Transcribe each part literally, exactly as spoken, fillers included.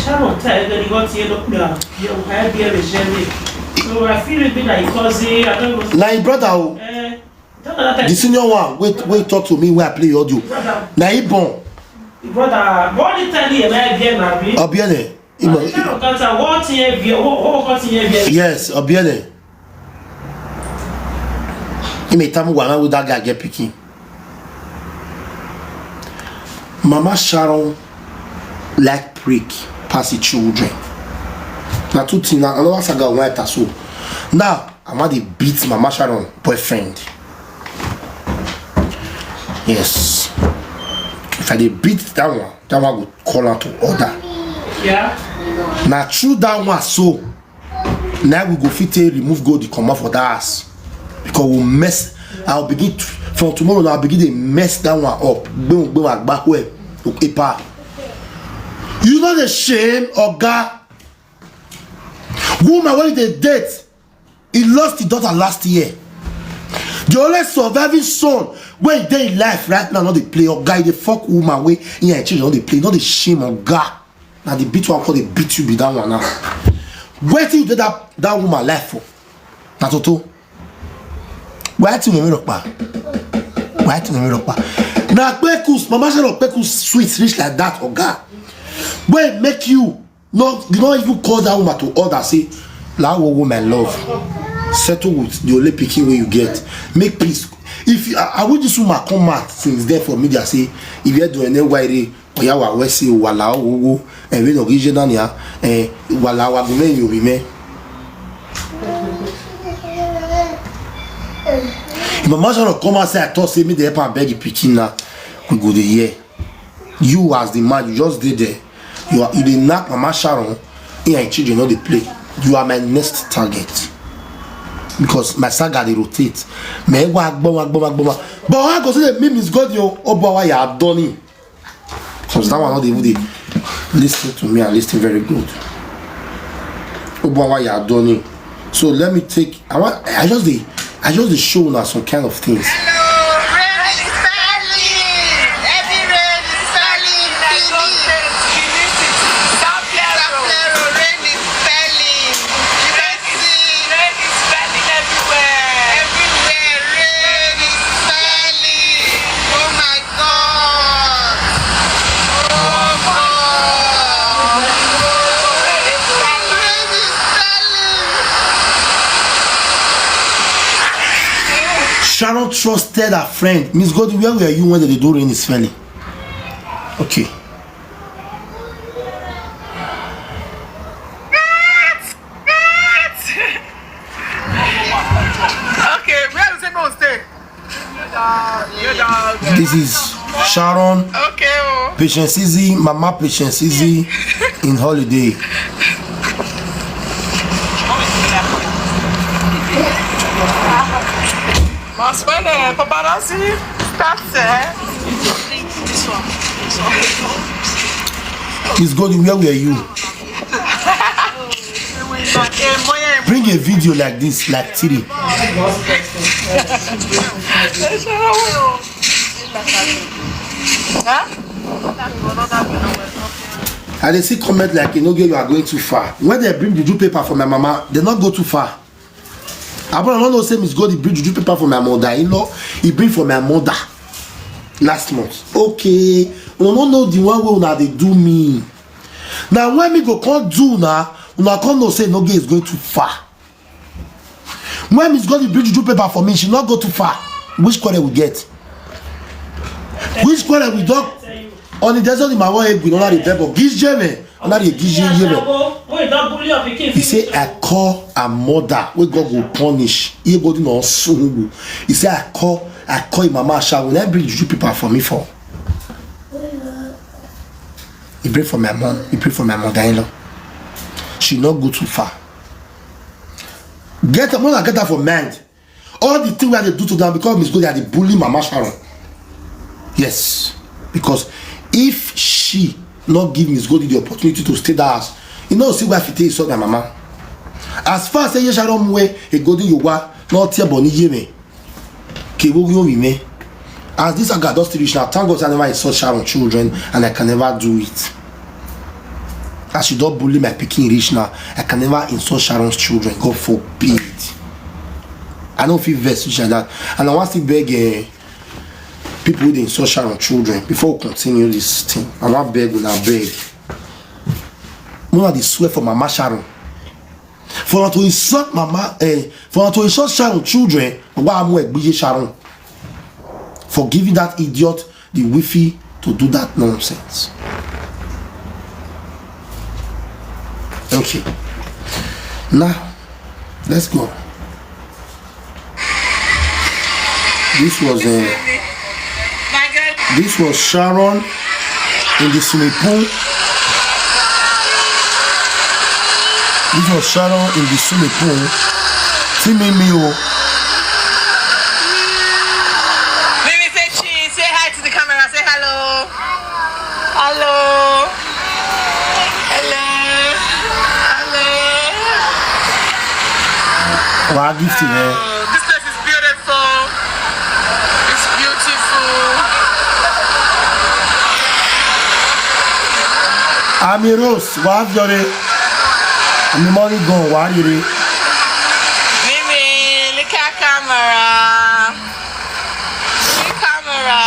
Sharon tell everybody what you look now. You have here the journey. So I feel it be like cousin. I don't know. Na him brother o. Eh, don't know that The senior one wey wey talk to me wey I play audio. Brother, Na him born. brother, what did tell you? Am I here now? Obiene. Him- Sharon can't tell what you have here. What what what you have here? Yes, Obiene. Him a tamu wanga wey that guy get pikin. Mama Sharon like prick pass the children. Na two things. Na another saga wey I so. Now, I want to beat Mama Sharon boyfriend. Yes. If I dey beat that one, that one go call out to order. Yeah. Na through that one so, now we go fit take remove gold the comot for that ass, because we mess. I'll begin t- from tomorrow now. I'll begin to mess that one up. Boom, boom, agba, epa. You know the shame, oga. Woman wey dey date, he lost his daughter last year. The only surviving son wey dey in life right now no dey play. Oga, you dey fuck woman wey he and children no dey play. No dey shame, oga. Na the beat one call dey beat you be that one now. Wetin you do that that woman life for? Na toto. Why ti mi ropa? Why ti mi ropa? Na pekus, mama say no pekus sweet reach like that, oga. Wey make you no you no even call that woman to order say, "Lawowo, my love, settle with the only pikin wey you get, make peace." If you, I, I wish this woman come out since then for media say, "If you do any wire, oya wa we say wala owo, and we no give you down here, eh, wala wa gume you be me." If mama shall come out say I thought say me dey help am beg the pikin now, we go dey hear. You as the man, you just dey there. You are you dey knock Mama Sharon, he and children no dey play. You are my next target. Because my saga dey rotate. Me wa gboma gboma gboma. But I go say me Miss God yo, obo wa ya doni. Because that one no dey even dey listen to me and listen very good. Obo wa ya doni. So let me take I want I just dey I just dey show una some kind of things. Hello, rain is falling. Heavy rain is falling. Finish. Sapero, rain is falling. You can see rain is falling everywhere. Everywhere, rain is falling. Oh my God. Oh God. Rain is falling. Rain is falling. Sharon trusted her friend. Miss Goldie, where were you when they do rain is falling? Okay. Okay, where is it no stay? This is Sharon, Okay, oh. Patience Easy, Mama Patience Easy in holiday. Must find a paparazzi. Start, eh? Miss Goldie, where were you? Bring a video like this, like three. Huh? I dey see comment like, "You know, you are going too far." When they bring the juju paper for my mama, they not go too far. I don't know say Miss Goldie bring juju paper for my mother. You know, he bring for my mother last month. Okay, you no know the one wey una dey do me. Now when me go come do now, una come know say no girl is going too far. When Miss Goldie bring juju paper for me, she not go too far. Which quarrel we get? Which quarrel we don? On the desert in my way, we don't have the devil. Giz Jeme, I'm not a Giz Jeme. When you don't bully your pikin, He say I call her mother wey God go punish. He go do no sungu. He say I call I call him mama ashawo. Na bring juju paper for me for. He pray for my mom. He pray for my mother-in-law. She not go too far. Get her mother, get her for mind. All the thing wey I dey do to them because Miss Goldie, I dey bully Mama Sharon. Yes, because if she not give Miss Goldie the opportunity to stay that house, you know see why she take insult my mama. As far as say yes, Sharon way a Goldie you wa not tear boni ye me. Kewo yo me. As this saga don still reach now, thank God say I never insult Sharon children and I can never do it. As you don bully my pikin reach now, I can never insult Sharon's children. God forbid. I no fit vex reach like that. And I wan still beg, eh, people wey dey insult Sharon children, before we continue this thing, I wan beg una, beg. Una dey swear for Mama Sharon. For una to insult Mama, eh, for una to insult Sharon children, wa mu egbije Sharon. For giving that idiot the wifi to do that nonsense. Okay. Now, let's go. This was, uh, this was Sharon in the swimming pool. This was Sharon in the swimming pool. See me, me, oh. Mimi, say cheese. Say hi to the camera. Say hello. Hello. Hello. Hello. Wàá gift rẹ. Oh, this place is beautiful. It's beautiful. Ami Rose, wàá jọre. Ami Money gan, wàá rire. Mimi, look at camera. Camera.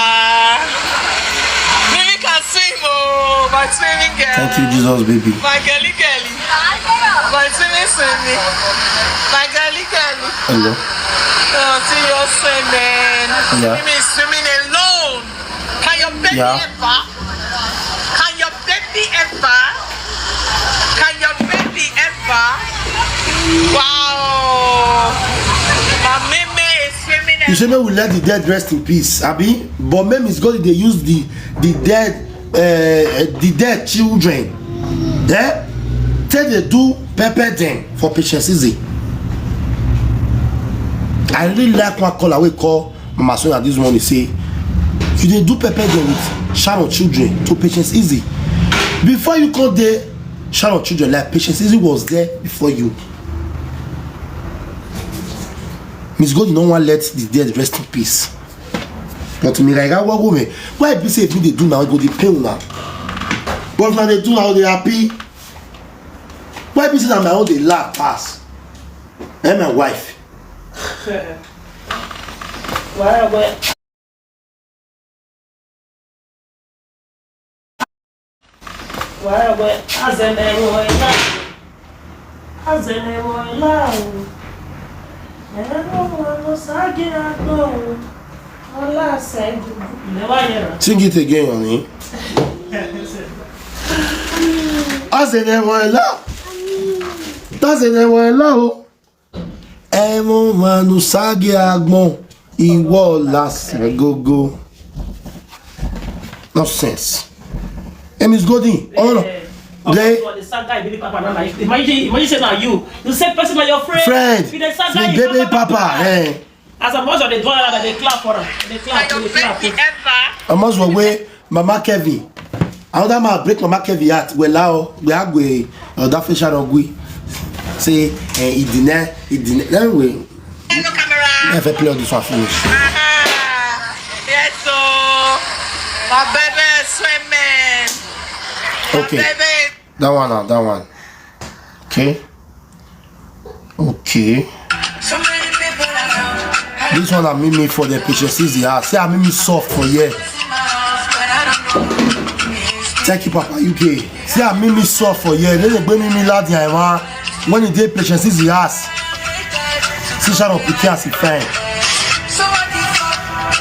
Mimi can swim, oh, my swimming girl. Thank you, Jesus, baby. My girly girly. My swimming swimming. My girly girly. Hello. Oh, see you swimming. Yeah. Mimi is swimming alone. Can your baby, yeah, ever? Can your baby ever? Can your baby ever? Wow. My Mimi is swimming. You say make we let the dead rest in peace, abi? But make Miss Golden dey use the, the dead, uh, the dead children, eh, take dey do pepper dem for Patience Easy. I really like one caller wey call Mama Sonia this morning, say you dey do pepper dem with Sharon children to Patience Easy. Before you come dey Sharon children, like, Patience Easy was there before you. Miss Golden no wan let the dead rest in peace. But me, like, I walk home. Why be say if me dey do now, e go dey pain una? But if una dey do now, dey happy. Why be say na my own dey laugh pass? Eh, my wife. Why, why? Why, why? Azele wo ela. Azele wo ela o. Ero wo lo sagi agbo o. Ola se ju. Never hear am. Sing it again, honey. Azele wo ela. Azele wo ela o. Emo manu sagi agbon, iwo last gogo. Nonsense. Em is Godin. Oh no. Eh, they, the saga, baby papa, na, na, imagine, imagine say na you. You say person na your friend. Friend. You dey saga, the baby papa, eh. As a mother, they do all that, they clap for her. They clap, they clap. Almost one way. Mama Kevin. Another man break Mama Kevin heart. Well, now we are going. Uh, that facial ugly. Say, eh, he deny, he deny. Anyway, hello, camera. Let me play all this one finish. Uh-huh. Yes, so my baby swimming. My, okay, baby. That one, uh, that one. Okay. Okay. This one, I mean me for the Patience Easy. Ah, say I mean me soft for here. Thank you, Papa U K. Say I mean me soft for here. Then they bring me, me loud, yeah, man. When you dey Patience Easy ass. See Sharon Pikin as he fine.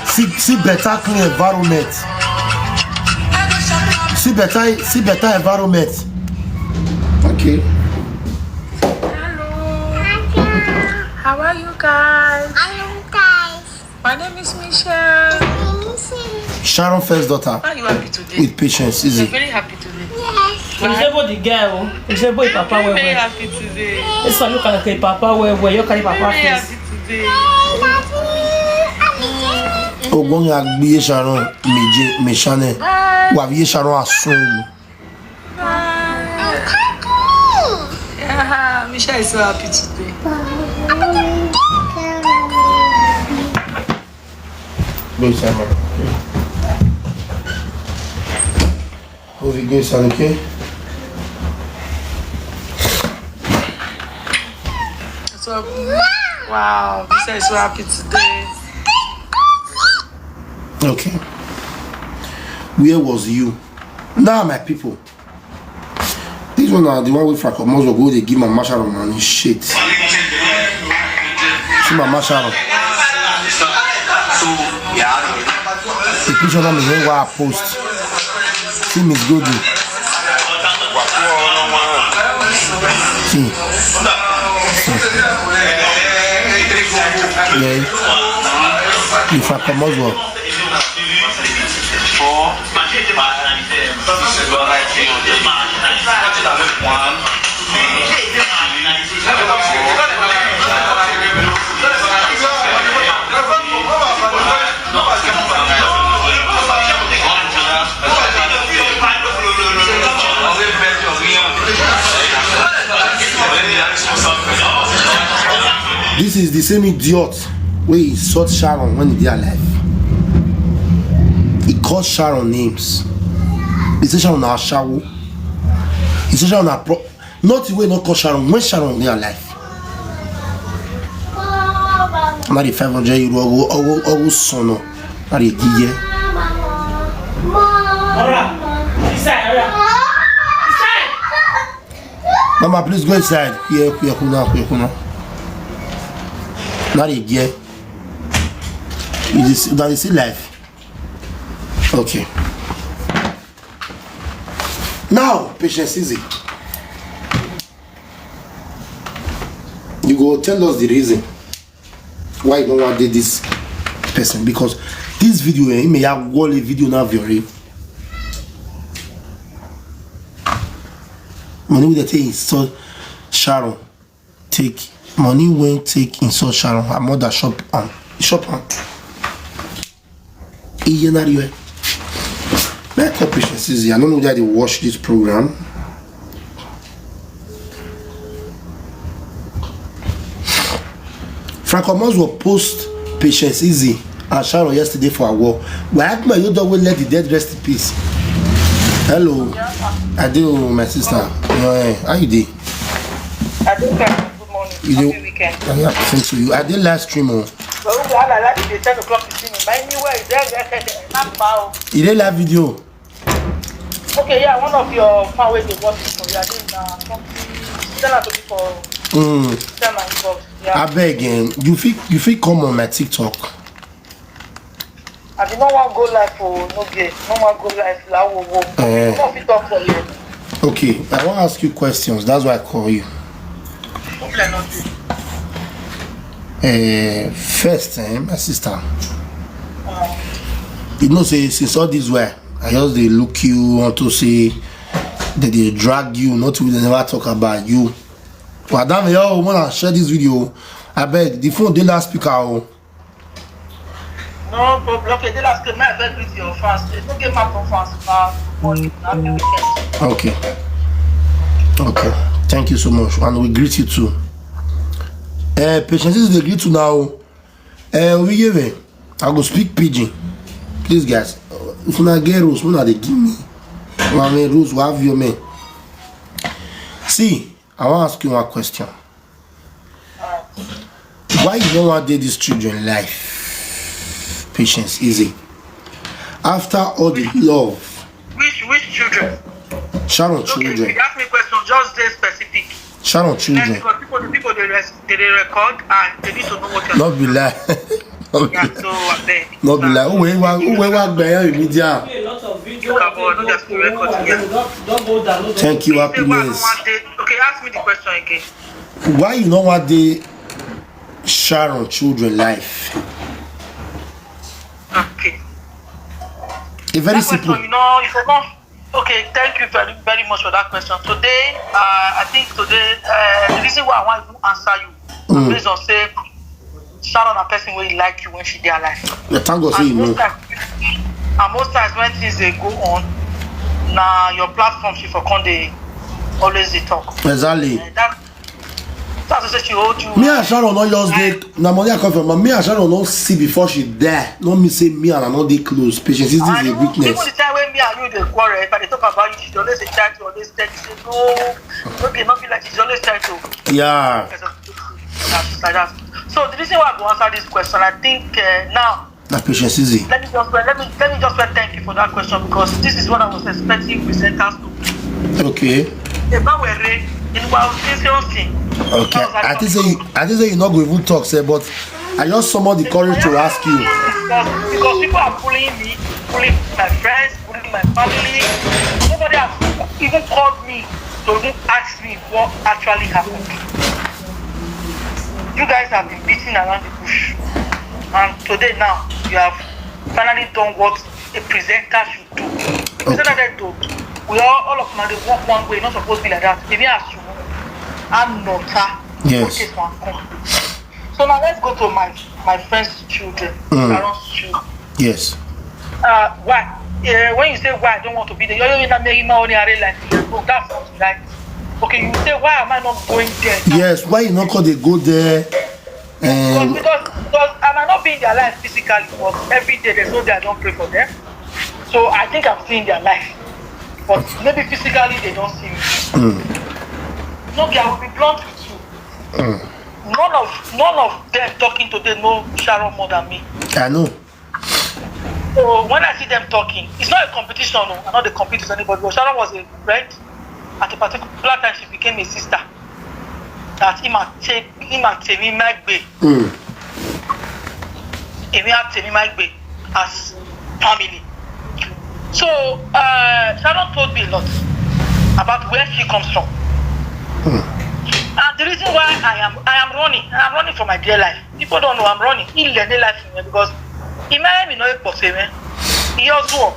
See, see better clean environment. See better, see better environment. Okay. Hello. How are you guys? Hello, guys. My name is Michelle. Sharon first daughter. How are you happy today? With Patience, easy. You're very happy today. Yes. Why? It's about the girl. It's about papa. I'm very happy today. It's a look at the papa where, where you carry papa face. Today. Ogbon ya gbiye Sharon meje meshane. Wa biye Sharon asun. Yeah, Michelle is so happy today. Go inside, man. Hope you go inside, okay? Wow, this is so happy today. Okay. Where was you? Now, my people, this one are the one with Frank Omozo go they give my Masharon money shit. See my Masharon. The picture of me when I post. See Miss Goldie. See. See. Yeah. If I come as well. This is the same idiot wey insult Sharon when he dey alive. He call Sharon names. He say Sharon na ashawo. He say Sharon na pro. Not the way no call Sharon when Sharon dey alive. Na the five hundred euro owo owo owo sono. Na the giye. Mama, please go inside. Here, here, kuna, here, kuna. Not again. It is that is life. Okay. Now, patience easy. You go tell us the reason why you don't want to date this person, because this video, eh, may have wall a video now very. Money with the thing so Sharon take money when take insult Sharon, her mother shop am shop am. Iye na riwe. May I call patience easy? I don't know whether they watch this program. Frank Omozo post patience easy and Sharon yesterday for a war. Why Akma you don't let the dead rest in peace? Hello. I do, my sister. Yeah, how you dey? I think uh, good morning. You Happy do- weekend. Yeah, same to you. I did live stream. Oh. Well, okay, I like the ten o'clock this evening. But anyway, it's there, there, there, there. Not foul. You dey live video. Okay, yeah, one of your fan wey dey watch for you, I think uh, something send am to me for Mm. send my inbox. Yeah. I beg, um, you fit you fit come on my TikTok. I be no wan go live for no get, no wan go live la wo wo. Eh. No fit talk for you. Okay, I wan ask you questions. That's why I call you. Problem no dey. Uh, first, eh, my sister, you know say since all this while, I just dey look you unto say they dey drag you, not we dey never talk about you. Madam, yo, wanna share this video? I beg the phone dey loudspeaker. Oh. No problem. Okay, the last game I beg with your fans. They no get my fans now. Morning, happy weekend. Okay. Okay. Thank you so much, and we greet you too. Uh, patience is the greet to now. Uh, we give it. I go speak pidgin. Please, guys, uh, if una get rules, una dey give me. Una make rules, we have your men. See, I wan ask you one question. Why you don't want to date these children life? Patience, easy. After all the love, Which which children? Sharon Okay, if children, you ask me question, just dey specific. Sharon Next, children. Because people people dey res- they dey record and they need to know what you're Not be lie. Not be Yeah, lie. So I beg. Not be lie. Who wey wa who wey wa gbe ya media? A lot of video. Look at what others to record here. Don't go download. Thank you, Say why I don't happiness. want dey- Okay, ask me the question again. Why you don't want the Sharon children life? Okay. A very That question, simple. You know, you forgot. Okay, thank you very very much for that question. Today, uh, I think today uh, the reason why I want to answer you Mm. based on say Sharon a person wey like you when she dey alive. Yeah, thank God say you And most know. times, and most times when things dey go on, na your platform she for come dey always dey talk. Exactly. Eh, that that's why she hold you. Me and Sharon no just dey. Na money I come from. Me and Sharon no see before she die. No me say me and I no dey close. Patience is And a even, even weakness. The time when me and you dey quarrel, if I dey talk about you, she dey always dey try to always tell you say no, no dey not be like she dey always try to. Yeah. like that. So the reason why I go answer this question, I think uh, now Na Patience Easy. let me just let me let me just well thank you for that question, because this is what I was expecting presenters to do. Okay. If I were rain in while thing. Okay. I think say you, I think say you not go even talk, sir, but I just summon the courage to ask you. Because, because people are bullying me, bullying my friends, bullying my family. Nobody has even called me to even ask me what actually happened. You guys have been beating around the bush, and today now you have finally done what a presenter should do. A presenter that do. We all, all of them, they walk one way, not supposed to be like that. If you ask you, I'm not. Yes. Okay, so I'm come. So now let's go to my my friend's children. Mm. Sharon's children. Yes. Uh, why? Uh, when you say why I don't want to be there, you're not making my only array like me. No, that's not right. Okay, you say why am I not going there? Yes. Why you not call they go there? Because, And because, because I might not be in their life physically, but every day there's no day I don't pray for them. So I think I'm seeing their life. But maybe physically they don't see me. No, okay, I will be blunt with you. None of none of them talking today know Sharon more than me. I know. So when I see them talking, it's not a competition. No, I'm not a compete with anybody. But Sharon was a friend. At a particular time, she became a sister. That him and take him and Temi Magbe. Mm. Èmi àti Temi Magbe as family. So uh, Sharon told me a lot about where she comes from. And the reason why I am I am running, I am running for my dear life. People don't know I'm running. He learned life from me because he married me not a person. He also.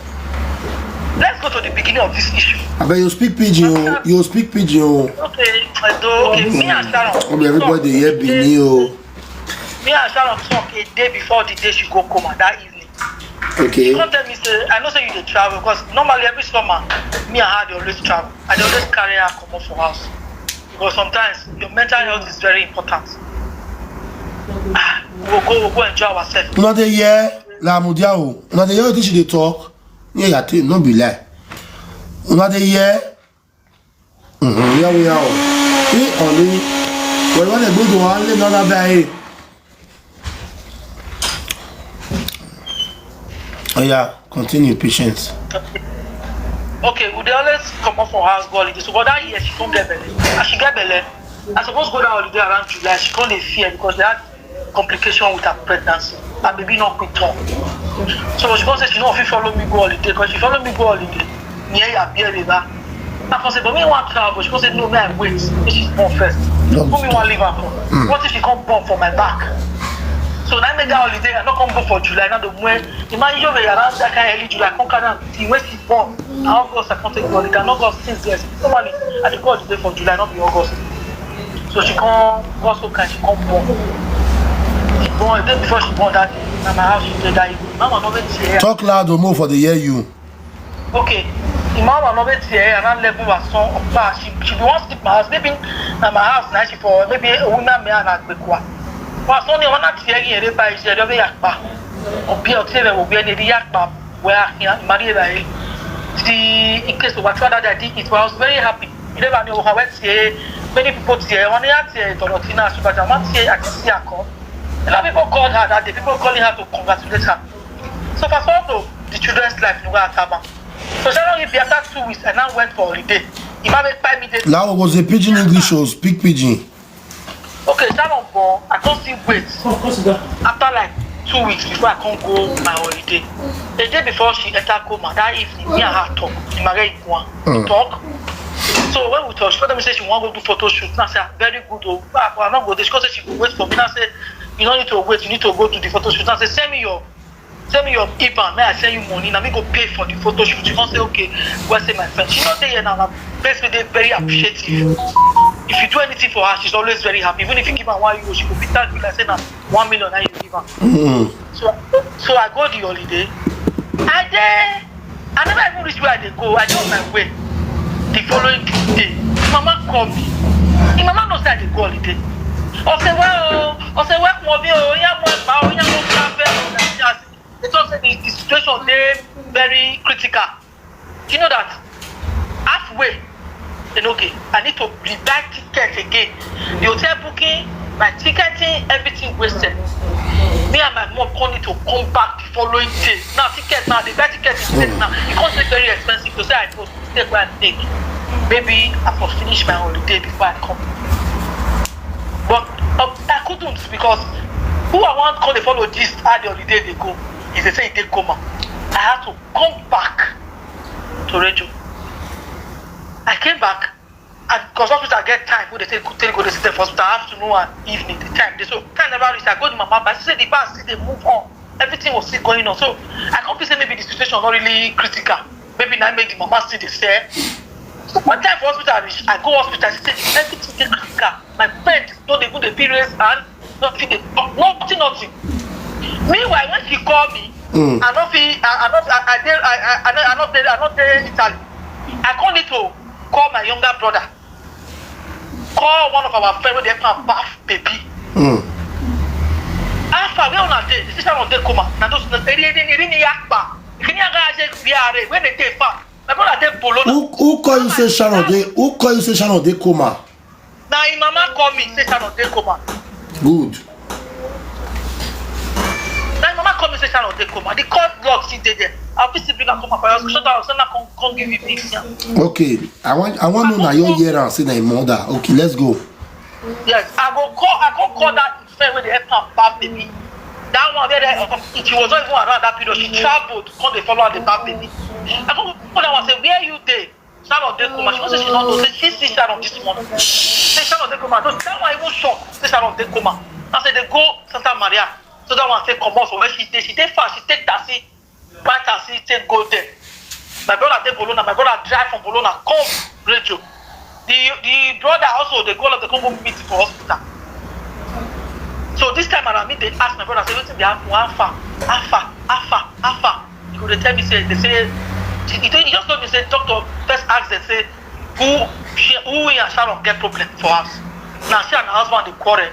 Let's go to the beginning of this issue. I bet you speak pidgin. Oh. You speak pidgin. Oh. Okay, I do. Okay, me and Sharon. Hope everybody here be new. Me and Sharon talk a day before the day she go coma that evening. Okay. Don't tell me say I know say you dey travel because normally every summer me and her dey always travel. I dey always carry her comot for house because sometimes your mental health is very important. Ah, we go go we go enjoy ourselves. Una dey hear? La Mudiao. Una dey hear wetin she dey talk? Yeah, yeah, tey, no be lie. Una dey hear? Mm-hmm. Yeah, we are. Hey, Oli. Well, when they go to one, they not that. Oh yeah, continue, Patience. Okay, we dey always comot for house go holiday. So for that year, she come get belle. As she get belle, I suppose go that holiday around July. She come dey fear because they had complication with her pregnancy. Her baby no quick come. So she come say she no fit follow me go holiday because she follow me go holiday. Near ya bear river. I come say, but me want travel. She come say no, me I wait. Make she born first. No. Put me one leave her come. What if she come born for my back? So now make that holiday. I no come go for July. Now the when imagine you around that kind of early July. Come carry am till when she born. I August I come take holiday. I no go since yes. Normally I dey go holiday for July, not be August. So she come go so kind she come born. She born the day before she born that day. Na my house she dey that evening. Mama no wait here. Talk loud, Omo, for the hear you. Okay, the mama no wait here around eleven or so. But she she be one sleep my house. Maybe na my house na she for maybe a woman me and Agbekwa. But Sunday one night here here by she dey be yakpa. Obi o tell we we dey yakpa. Where here Maria. The in case of what that day it was very happy. You never know how wet here. Many people here. One year here Dorotina Subaja. One here I can see her come. A lot of people called her that day. People calling her to congratulate her. So fast forward to the children's life in Ataba. So Sharon, if after two weeks, I now went for holiday. He might make five minutes. That was a pidgin English show. Speak pidgin. Okay, Sharon born, I can't still wait. Come, come sit down. After like two weeks before I can't go my holiday. A day before she enter coma, that evening, me and her talk. In my one Mm. talk. So when we talk, she told me say she want to go do photo shoot. And I say, "Ah, very good. Oh, ah, but I'm not go there." She come say she go wait for me. And I say, "You don't need to wait. You need to go do the photo shoot." And I say, "Send me your, send me your iban. May I send you money? Now me go pay for the photo shoot." She come say, "Okay." Go say my friend. She not there now. Na person dey very appreciative. If you do anything for her, she's always very happy. Even if you give her one euro, she go be thank you like say na one million na you give her. Mm. So, so I go the holiday. I dey, I never even reach where I dey go. I dey on my way. The following day, mama call me. The mama no say I dey go holiday. Ọ̀sẹ̀ wẹ́ o, ọ̀sẹ̀ wẹ́ kún ọbí o, yá mú ẹ̀pà o, yá mú káfẹ́ o, yá mú ṣáṣì. They talk say the, the situation dey very critical. You know that halfway, you know, okay, I need to rebuy ticket again. The hotel booking, My ticketing, everything wasted. Me and my mom come need to come back the following day. Now ticket now, they buy ticket in state now. It comes very expensive to say I go stay where I take. Maybe I for finish my holiday before I come. But um, I couldn't because who I want come dey follow this how the holiday dey go. If they say they coma, I had to come back to radio. I came back and because hospital get time wey dey take take go dey sit there for hospital afternoon and evening the time dey so time never reach. I go the mama but I see say the bar still dey move on, everything was still going on. So I come feel say maybe the situation no really critical, maybe na make the mama still dey sell. So when time for hospital reach, I go hospital, I see say everything dey critical. My friend no dey even dey fit raise hand, no fit dey talk, nothing, nothing. Meanwhile, when she call me, I no fit, I I no, I I dey, I I I no, I no dey, I no dey Italy. I come need to call my younger brother, call one of our friend wey dey help am baff baby. How far, where una dey? She say Sharon dey coma. Na those na eri eri eri ni yakpa. Kini aga aje biare, where they dey far? My brother dey Bologna. Who who call you say Sharon dey? Who call you say Sharon dey coma? Na him mama call me say Sharon dey coma. Good. Na him mama call me say Sharon dey coma. The court log still dey there. I fit still bring am come for your hospital. So that come come give you big yam. Okay, I want I want know na your year and say na him mother. Okay, let's go. Yes, I go call. I go call that friend wey dey help am baff baby. That one wey dey um, she was not even around that period. She traveled, come dey follow am dey baff baby. I go call that one say where you dey? Sharon dey coma. She no say she no know. Say she see Sharon this morning. Say Sharon dey coma. So that one even shock. Say Sharon dey coma. I say they go Santa Maria. So that one say comot for where she dey. She dey far. She take taxi, buy taxi, take go there. My brother dey Bologna. My brother drive from Bologna come radio. The the brother also dey go all of the come go meet for hospital. So this time around, me dey ask my brother say wetin dey happen, how far, how far, how far, how far. He go dey tell me say they say he, he just told me say doctor first ask them say who she, who he and Sharon get problem for house. Now she and her husband dey quarrel.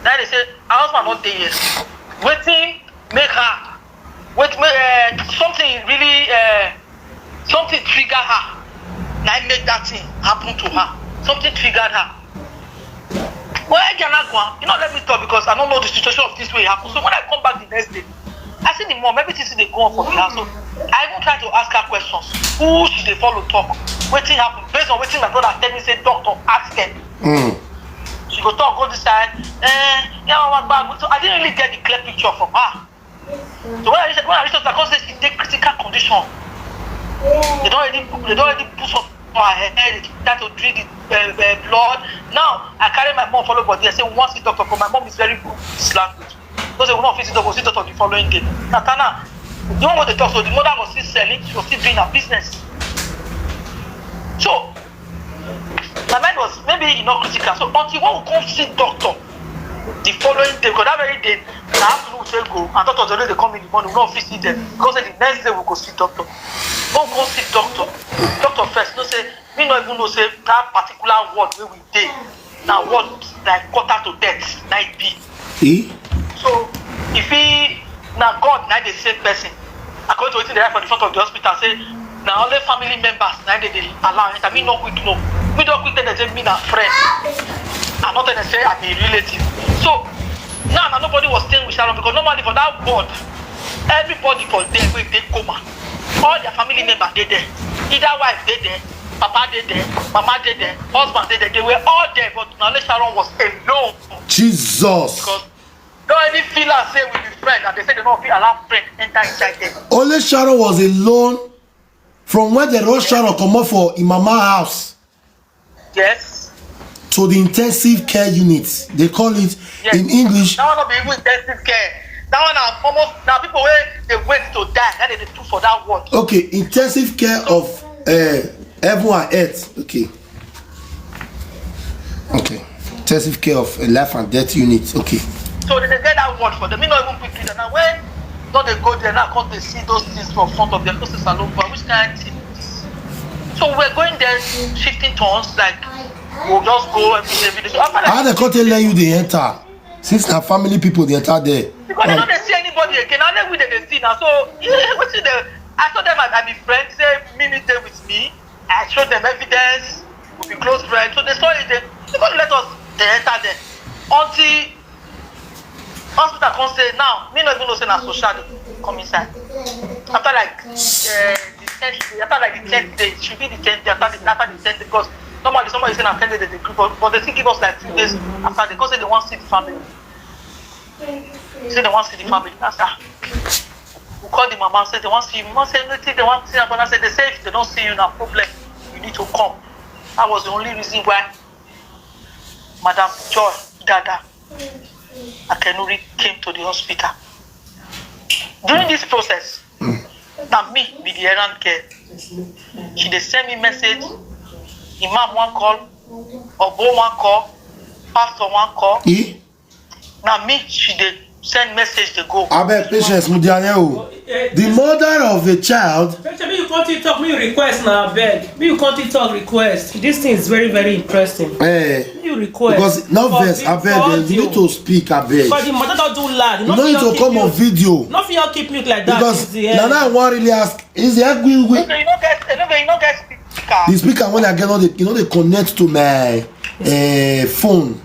Now they say her husband not dey here. Wetin make her? Wait, make uh, something really uh, something trigger her. Now make that thing happen to her. Something triggered her. Well, I cannot go. You know, let me talk because I don't know the situation of this way happen. So when I come back the next day, I see the mom. Everything see they go on for the house. So I even try to ask her questions. Who she dey follow talk? Wetin happen? Based on wetin my brother tell me, say doctor ask them. She go talk go this side. Eh, yeah, my bag. So I didn't really get the clear picture from her. So when I reach, when I reach hospital, I come say she dey critical condition. They don already, they don already put something for her head. They start to drink the uh, uh, blood. Now I carry my mom follow body. I say we wan see doctor. But my mom is very good with this language. So say we no fit see doctor. We see doctor the following day. Natana, the one wey dey talk, so the mother was still selling. She was still doing her business. So my mind was maybe e no critical. So until when we come see doctor the following day, because that very day na afternoon we take go, and doctor dey always dey come in the morning, we no fit see them because say the next day we go see doctor. When we come see doctor, doctor first know say me no even know say that particular ward wey we dey na ward like quarter to death na e be. So if he na God na dey save person, according to wetin dey write for the front of the hospital, say na only family members na dey dey allow enter. Me no quick know. Me don quick tell them say me na friend. I no tell them say I be relative. So now na nobody was staying with Sharon because normally for that ward, everybody for there wey dey coma, all their family member dey there. Either wife dey there, papa dey there, mama dey there, husband dey there. They were all there, but na only Sharon was alone. Jesus. Because no any feel am say we be friend, and they say they no fit allow friend enter inside there. Only Sharon was alone from when they rush Sharon comot for im mama house. Yes. To the intensive care unit, they call it yes. In English. That one no be even intensive care. That one na almost na people wey dey wait to die. That they dey do for that ward. Okay, intensive care of uh, heaven and earth. Okay. Okay. Intensive care of a life and death unit. Okay. So they dey get that word for them. Me no even quick read am. Now when don dey go there now, come dey see those things for front of them. Those things are no which kind thing be this? So we're going there shifting turns like we'll just go every day, every day. So after that, how they come tell you they enter? Since na family people dey enter there. Because they no dey see anybody again. Na only we dey dey see now. So wetin dey I told them I, I be friend, say me need dey with me. I showed them evidence, we be close friends. So they saw it, they, they come let us dey enter there. Until hospital come say, now me no even know say na social dey come inside. After like uh, the tenth day, after like the tenth day, should be the tenth day, after the after the tenth day, because normally somebody say na ten day they dey group, but, but they still give us like two days after. They come say they wan see the family. Say they wan see the family. That's how we call the mama, say they wan see you. Mama say nothing, they wan see. But I say, they say if they don't see you, na problem. You need to come. That was the only reason why Madam Joy Dada Akenuri came to the hospital. During this process, na me be the errand girl. She dey send me message, imam wan call, obo wan call, pastor wan call. E? Na me she dey send message dey go. Abeg, Patience, mo dey here o. The mother of a child. Make you come talk, make you request na abeg. Make you come talk request. This thing is very, very interesting. Eh, make you request. Because not vex, abeg, eh, you need to speak, abeg. Because the mother don do loud. You no need to come on video. No fit keep mute like that. Because na now I wan really ask, is the egwigwe? Okay, you no get, you no get, you no get speaker. The speaker when I get on the, you know, they connect to my uh, phone.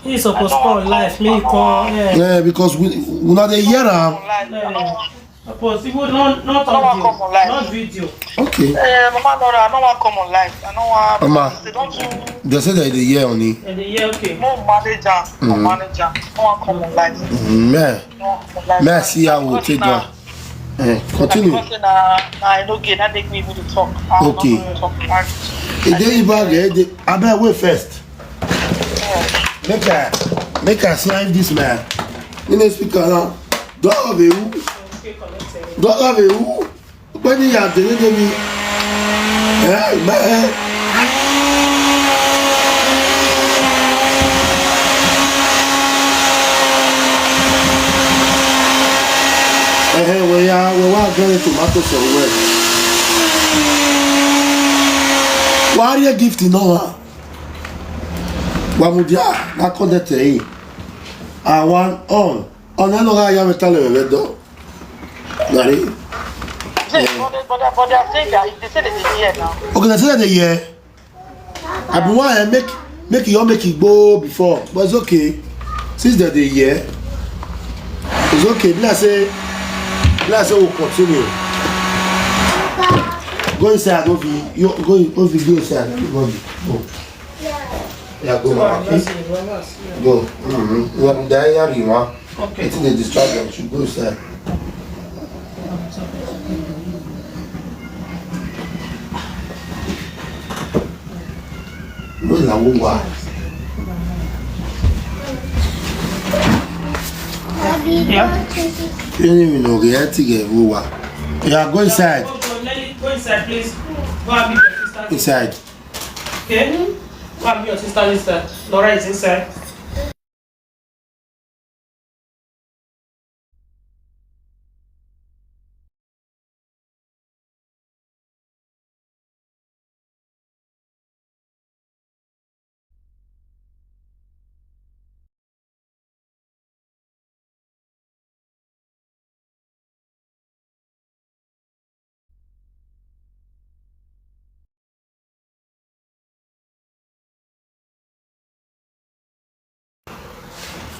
He suppose call live, me call. Yeah. Yeah, because we we not dey hear am. Yeah. Suppose even not not audio, not video. Okay. Eh, Mama Laura, I no wan come on live. I no wan. Mama, they don too. They say that they hear on it. They hear, okay. No manager, no manager. No wan come on live. Mm, yeah. No wan come on live. May I see how we take go? Eh, continue. Because na na I no get that make me even dey talk. Okay. E dey even get. Abeg, wait first. Make I make I slide this man. You know speaker now. Don't have a who? Don't have a who? When you are the enemy. Eh, man. Eh, we are we are getting tomatoes or where? Why are you gifting no one? Wamudia, na kodete. I want on. On another yam tell me do. Gary. But they, but they, but they are saying that they say that they hear now. Okay, they say that they hear. I be one, eh, make make you all make it go before, but it's okay. Since that they hear, it's okay. Be like say, be like say we continue. Go inside, Ovi. You go, Ovi, go inside. Go, go. Yeah, go, mama. Go. Mm-hmm. You have diarrhea, ma. Okay. It's the disturbance. You go inside. Where la wo wa? Yeah. You don't even know the healthy girl wo wa. Yeah, go inside. Go, go, let it, go inside, please. Go and meet your sister. Inside. Okay? Go and meet your sister inside. Laura is inside.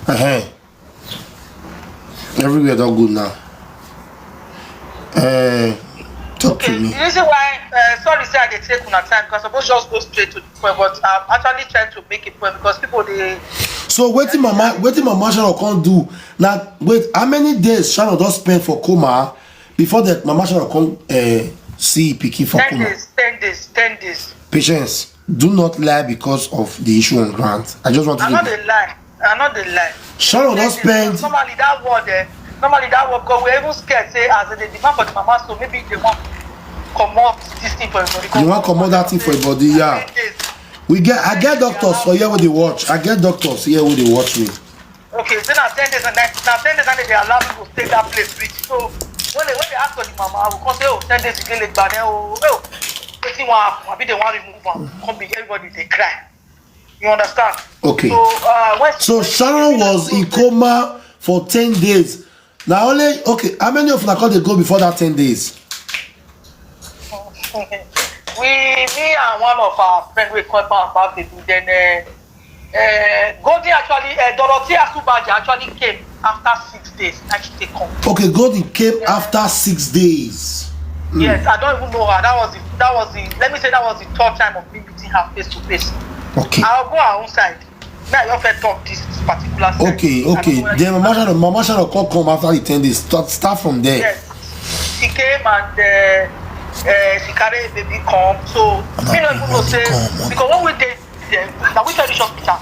Uh-huh. Everywhere don good now. Uh, talk to me. Okay, the reason why, uh, sorry, say I dey take una time because I suppose just go straight to the point, but I'm actually trying to make a point because people dey. So wetin mama, wetin mama Sharon come do? Now wait, how many days Sharon don spend for coma before that mama Sharon come uh, see pikin for coma? Ten days, ten days, ten days. Patience. Do not lie because of the issue on grant. I just want to. I no dey lie. I no dey lie. Sharon don spend. Normally that word, eh, normally that word, 'cause we even scared say as they demand for the mama, so maybe they want comot this thing for everybody. You wan comot that thing for your body, yeah. We get, I get doctors for here wey dey watch. I get doctors here wey dey watch me. Okay, say na ten days and night, na ten days and they allow people stay that place reach. So when they, when they ask for the mama, I will come say, oh, ten days again, like, but then, oh, oh, wetin wan happen? Abi they wan remove am? Come be everybody dey cry. You understand? Okay. So, uh, when, so when Sharon was in coma for ten days. Now only, okay, how many of una come dey go before that ten days? We, me and one of our friend, we come back, back the, then, uh, Uh, Golden actually, uh, Dorothy Asubaja actually came after six days. Actually, come. Okay, Golden came after six days. Yes, I don't even know her. That was the that was the let me say that was the third time of me meeting her face to face. Okay. I'll go her own side. Me, I just first talk this particular side. Okay, I don't okay. know whether Then Mama Sharon, Mama Sharon come come after the ten days. Start start from there. Yes. She came and uh, uh, she carried a baby come. So And me I no bring even know baby say come, okay. Because when we dey there, now we tell this hospital,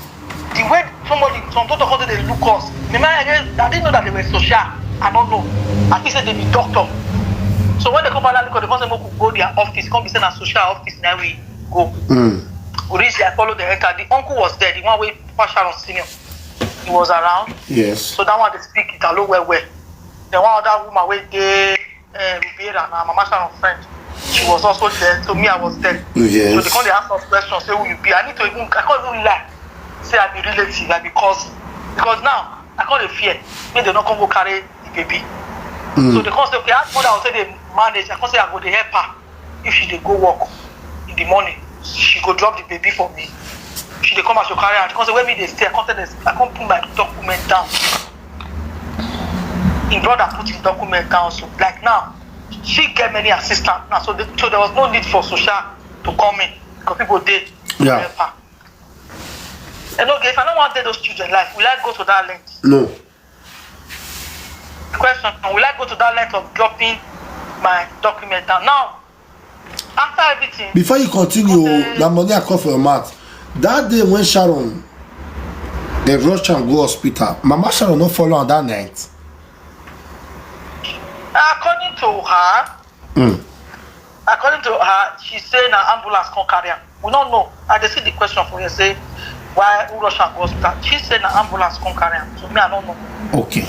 the way somebody, some doctor come dey look us. Me, man, I, didn't- I didn't know that they were social. I don't know. I think say they be doctor. So when they come back, they come say make we go their office. Come be say na social office now we go. Mm. We reach there, follow the enter. The uncle was there, the one wey Papa Sharon senior. He was around. Yes. So that one they speak Italo well well. Then one other woman wey dey uh, Riviera, na Mama Sharon friend. She was also there, so me I was there. Yes. So they come dey ask us questions, say who you be. I need to even I can't even lie. Say I be relative, I because because now I can't dey fear. Make they not come go carry the baby. So they come say, okay, ask mother, I say they manage. I can't say I go dey help her if she dey go work in the morning. She go drop the baby for me. She dey come as she carry her. She come say where me dey stay. I can't tell them. I can't put my document down. Him brother put him document down. So like now, she get many assistants now. So, the, so there was no need for social to come in because people dey Yeah. help her. And okay, if I don't want to take those children life, will I go to that length? No. The question: Will I go to that length of dropping my document down? Now, after everything, Before you continue, Okay. that money I call for your mouth. That day when Sharon, they rush and go hospital. Mama Sharon not follow on that night. According to her, Mm. According to her, she say na ambulance come carry am. We no know. I dey see the question for here say why who rush am go hospital. She say na ambulance come carry am. So me I no know. Okay.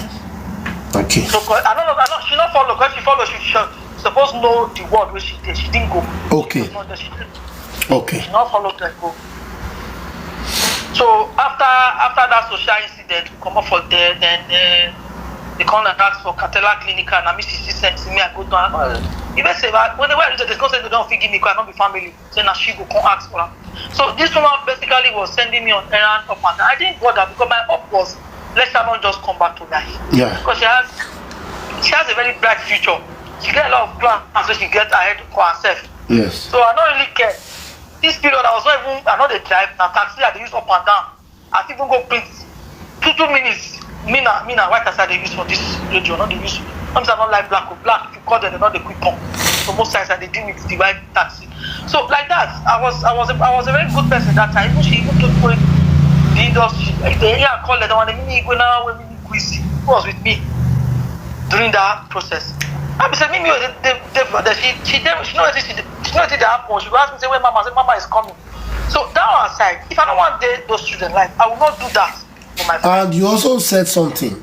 Okay. So 'cause I no know. I no, she no follow. 'Cause she follow, she, she suppose know the ward where she dey. She didn't go. Okay. She no dey, she, Okay. she no follow them go. So after after that social incident, we comot for there. Then uh, they come and ask for Catella Clinical. Na me she she send me. I go down. Even say but when they were they come say they don't fit give me 'cause I no be family. Say na she go come ask for am. So this woman basically was sending me on errand up and down. I didn't bother because my hope was let Sharon just come back to life. Yeah. Because she has she has a very bright future. She get a lot of plans so she get ahead for herself. Yes. So I don't really care. This period I was not even I know they drive now taxi I dey use up and down. I fit even go print two two minutes. Me na me na white as I dey use for this radio, not dey use. Sometimes I don't like black or black. If you call them, they not the quick pump. So most times I dey deal with the white taxi. So like that, I was I was a, I was a very good person that time. Even she even told me the industry, if they hear I call them, they want me go now when me quiz. Who was with me during that process? I be say me me the the the she she did she know what she did she know what did happen. She go ask me say where mama say mama is coming. So that one aside, if I don't want dey those children life, I will not do that for my friend. And you also said something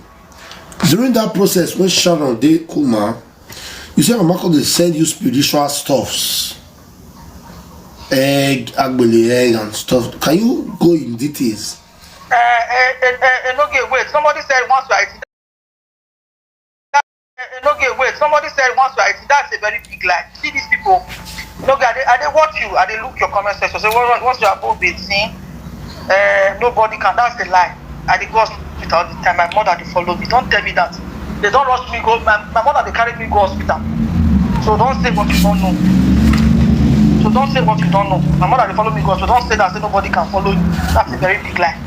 during that process when Sharon dey coma. You said Mama come dey send you spiritual stuffs, egg, agbele egg, and stuff. Can you go in details? Uh, uh, uh, uh, no get wait. Somebody said once you are eighteen. Uh, uh, no get wait. Somebody said once you are eighteen. That's a very big lie. See these people. No get. I dey, I dey watch you. I dey look your comment section. Say well, once you are above eighteen, uh, nobody can. That's a lie. I dey go hospital all the time. My mother dey follow me. Don't tell me that. They don't rush me go. My, my mother dey carry me go hospital. So don't say what you don't know. So don't say what you don't know. My mother dey follow me go. So don't say that. Say nobody can follow you. That's a very big lie.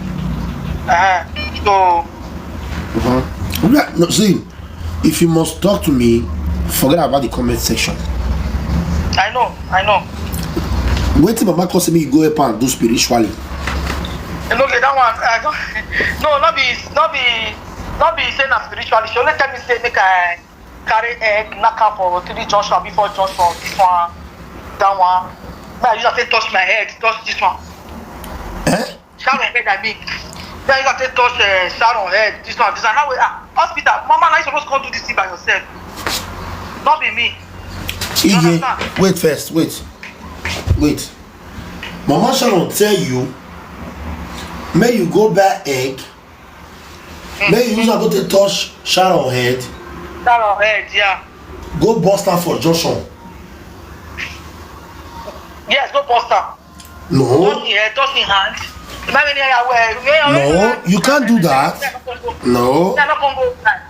Uh, so Yeah, no, see, if you must talk to me, forget about the comment section. I know, I know. Wetin Mama come say me go help and do spiritually. And okay, that one, I don't, no, not be, not be, not be saying that spiritually. She only tell me say make I carry egg, knock am for three junction before junction. This one, that one. Now you just say touch my head, touch this one. Eh? Sharon head, I mean. Then you got to touch uh, Sharon head. This one, this one. Now we ah, hospital. Mama, now you supposed to come do this thing by yourself. Not be me. Iye, understand? Wait first, wait, wait. Mama Sharon tell you, may you go buy egg, may you use am go take touch Sharon head, Sharon head, yeah. go bust am for junction. Yes, go post am. No, Touch him head, touch him hand. Imagine, yeah, well, yeah, No, you can't do that. No.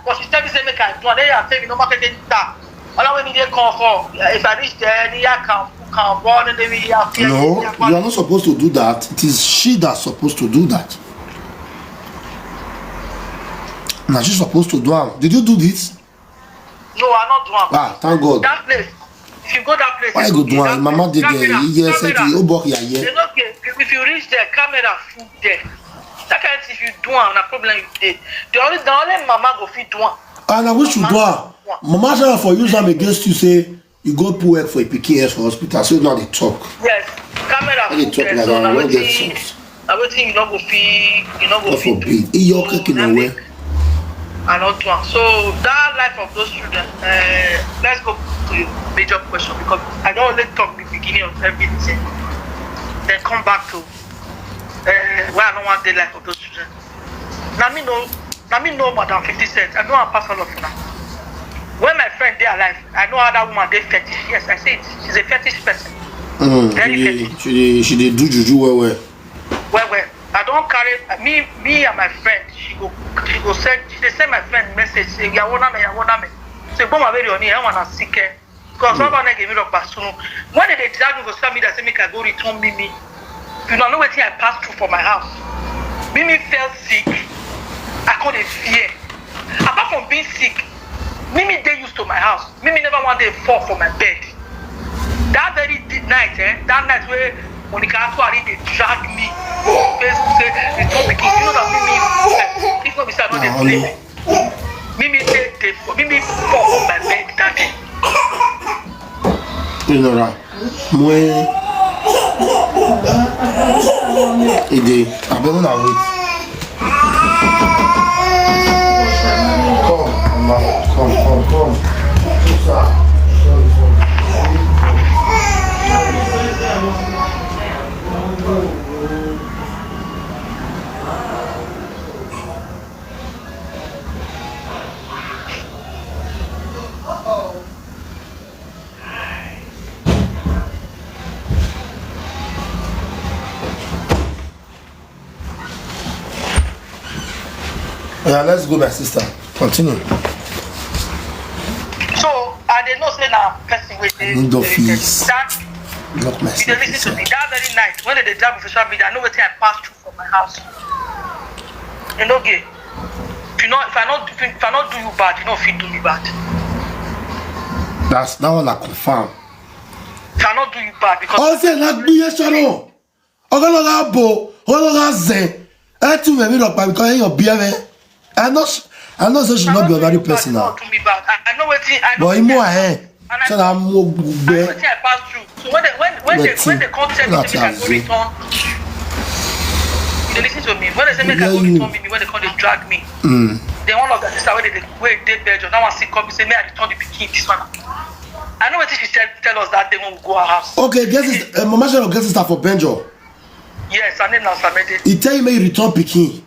But she tell me say make I do. Then I tell me no market any car. All when they come for, if I reach there, the year can can born and then we have. No, you are not supposed to do that. It is she that's supposed to do that. Now she's supposed to do am. Did you do this? No, I not do am. Ah, thank God. That place, if you go that place, Why you go do am? Mama dey there. Yes, camera. Obok ya They yeah. No get. If you reach there, camera full there. That kind of thing, if you do am, na problem you dey. The only the only mama go fit do am. And I wish you do am. Mama shall for use am against you say you go put work for a pikin else for hospital so you no dey talk. Yes, camera I dey full talk there. like So that. na I no get wetin sense. na wetin you no go fit you no go God fit do. Forbid. Iye ọkẹ kì í Na wẹ. make I not do am. So that life of those children, uh, let's go to the major question because I don't only talk the beginning of everything, then come back to uh, why I don't want the life of those children. Now me know, now me know Madam Fifty Cent. I know her pass all of una. When my friend dey alive, I know how that woman dey fetish. Yes, I say it. She's a fetish person. Mm, Very she dey she dey she dey do juju well well. Well, well, I don't carry me, me and my friend. She go, she go send, she dey send my friend message say, "Yawona me, yawona me." Say, "Go my very on here, I wanna sick her." Because all that give me rock basunu. When they drag me for social media, say make I go return Mimi. You know, know wetin I pass through for my house. Mimi fell sick. I couldn't fear. Apart from being sick, Mimi dey used to my house. Mimi never one day fall for my bed. That very di- night, eh, that night where Monica actually dey drag me, Facebook say, "Return pikin." You know that Mimi, eh, if not be say I no dey Ah, play. no. Mimi dey dey Mimi fall for my bed that day. You know that. When e dey abeg una wait. Come, mama, come, come, come. Yeah, let's go, my sister. Continue. So I dey know say na person wey dey Need of dedicated. fees. That Lock my you dey listen to me. That very night when they dey drag me for social media, I know wetin I pass through for my house. You know, gay. If you know, if I not if, if I not do you bad, you know, fit do me bad. That's that one I confirm. If I not do you bad because Ọsẹ na gbiye sọ̀rọ̀. Ọgọ́lọ́gá bò, ọgọ́lọ́gá zẹ̀. Ẹ tún mẹ̀mí lọ pa because èèyàn bí ẹ mẹ́. I know s- I know say she no be ordinary person now. Do me bad. I, I know wetin I know. But imú ẹ̀ ṣe na mú I gbẹ. know wetin I pass through. So when they when when they when they come tell me Wetin? say make I go return, you dey listen to me. When they say make I go Yeah, you. Return me, when they come dey drag me, Mm. then one of the sister wey dey dey- wey dey Belgium, that one still come me say make I return the pikin this one. I know wetin she tell tell us that day when we go her house. Okay, get sister, uh, Mama Sharon get sister for Benjo. Yes, her name na Samede. He tell you make you return pikin.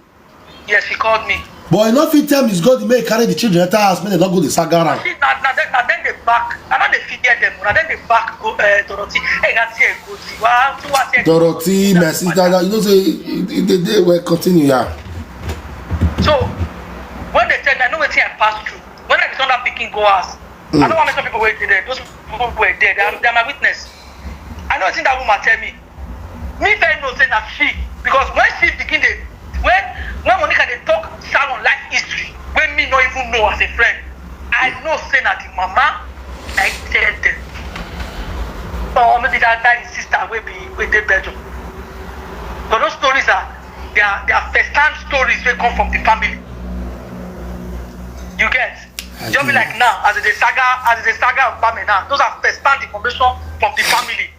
Yes, she called me. But you no fit tell Miss God make you carry the children enter house make dem no go dey saga am. See, na na dem na dem dey back. I no dey fear dem. Na dem dey back go uh, Dorothy. Hey, na see Egozi. Wa tu wa see. Dorothy, my sister, that you know say e dey dey well continue ya. So when they tell me, I know wetin I pass through. When I return that pikin go house, I don't want to mention people wey dey there. Those people who were there, they are, they are my witness. I know wetin that woman tell me. Me very know say na she because when she begin dey when when Monica dey talk Sharon life history wey me no even know as a friend, I know say na the mama I tell them. Or maybe that that is sister wey be wey dey Belgium. But those stories are they are they are first hand stories wey come from the family. You get? Just be like now as the saga as the saga of Bame now. Those are first hand information from the family.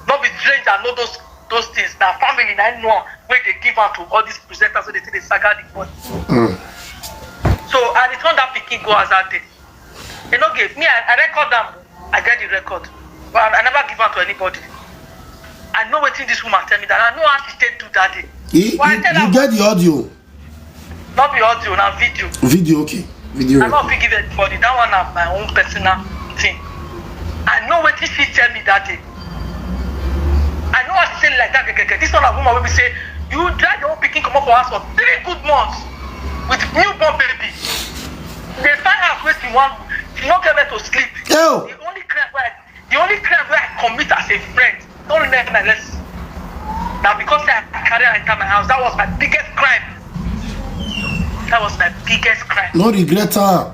No be stranger know those those things. Na family na know am wey dey give am to all these presenters wey dey take dey saga the body. So I return that pikin go as that day. E no give me, I, I record am. I get the record, but I, I never give am to anybody. I know wetin this woman tell me that I know how she take do that day. He, Why he, tell you am? Get the audio. No be audio, na video. Video, okay. Video. I no fit give anybody. That one na my own personal thing. I know wetin she tell me that day. I know as she say like This one na woman wey be say you drag your own pikin comot for house for three good months with newborn baby. Dey find house wey she wan, she no get where to sleep. Ew. The only crime wey I, the only crime wey I commit as a friend, don't learn my lesson. Na because say I carry her enter my house. That was my biggest crime. That was my biggest crime. No regret am.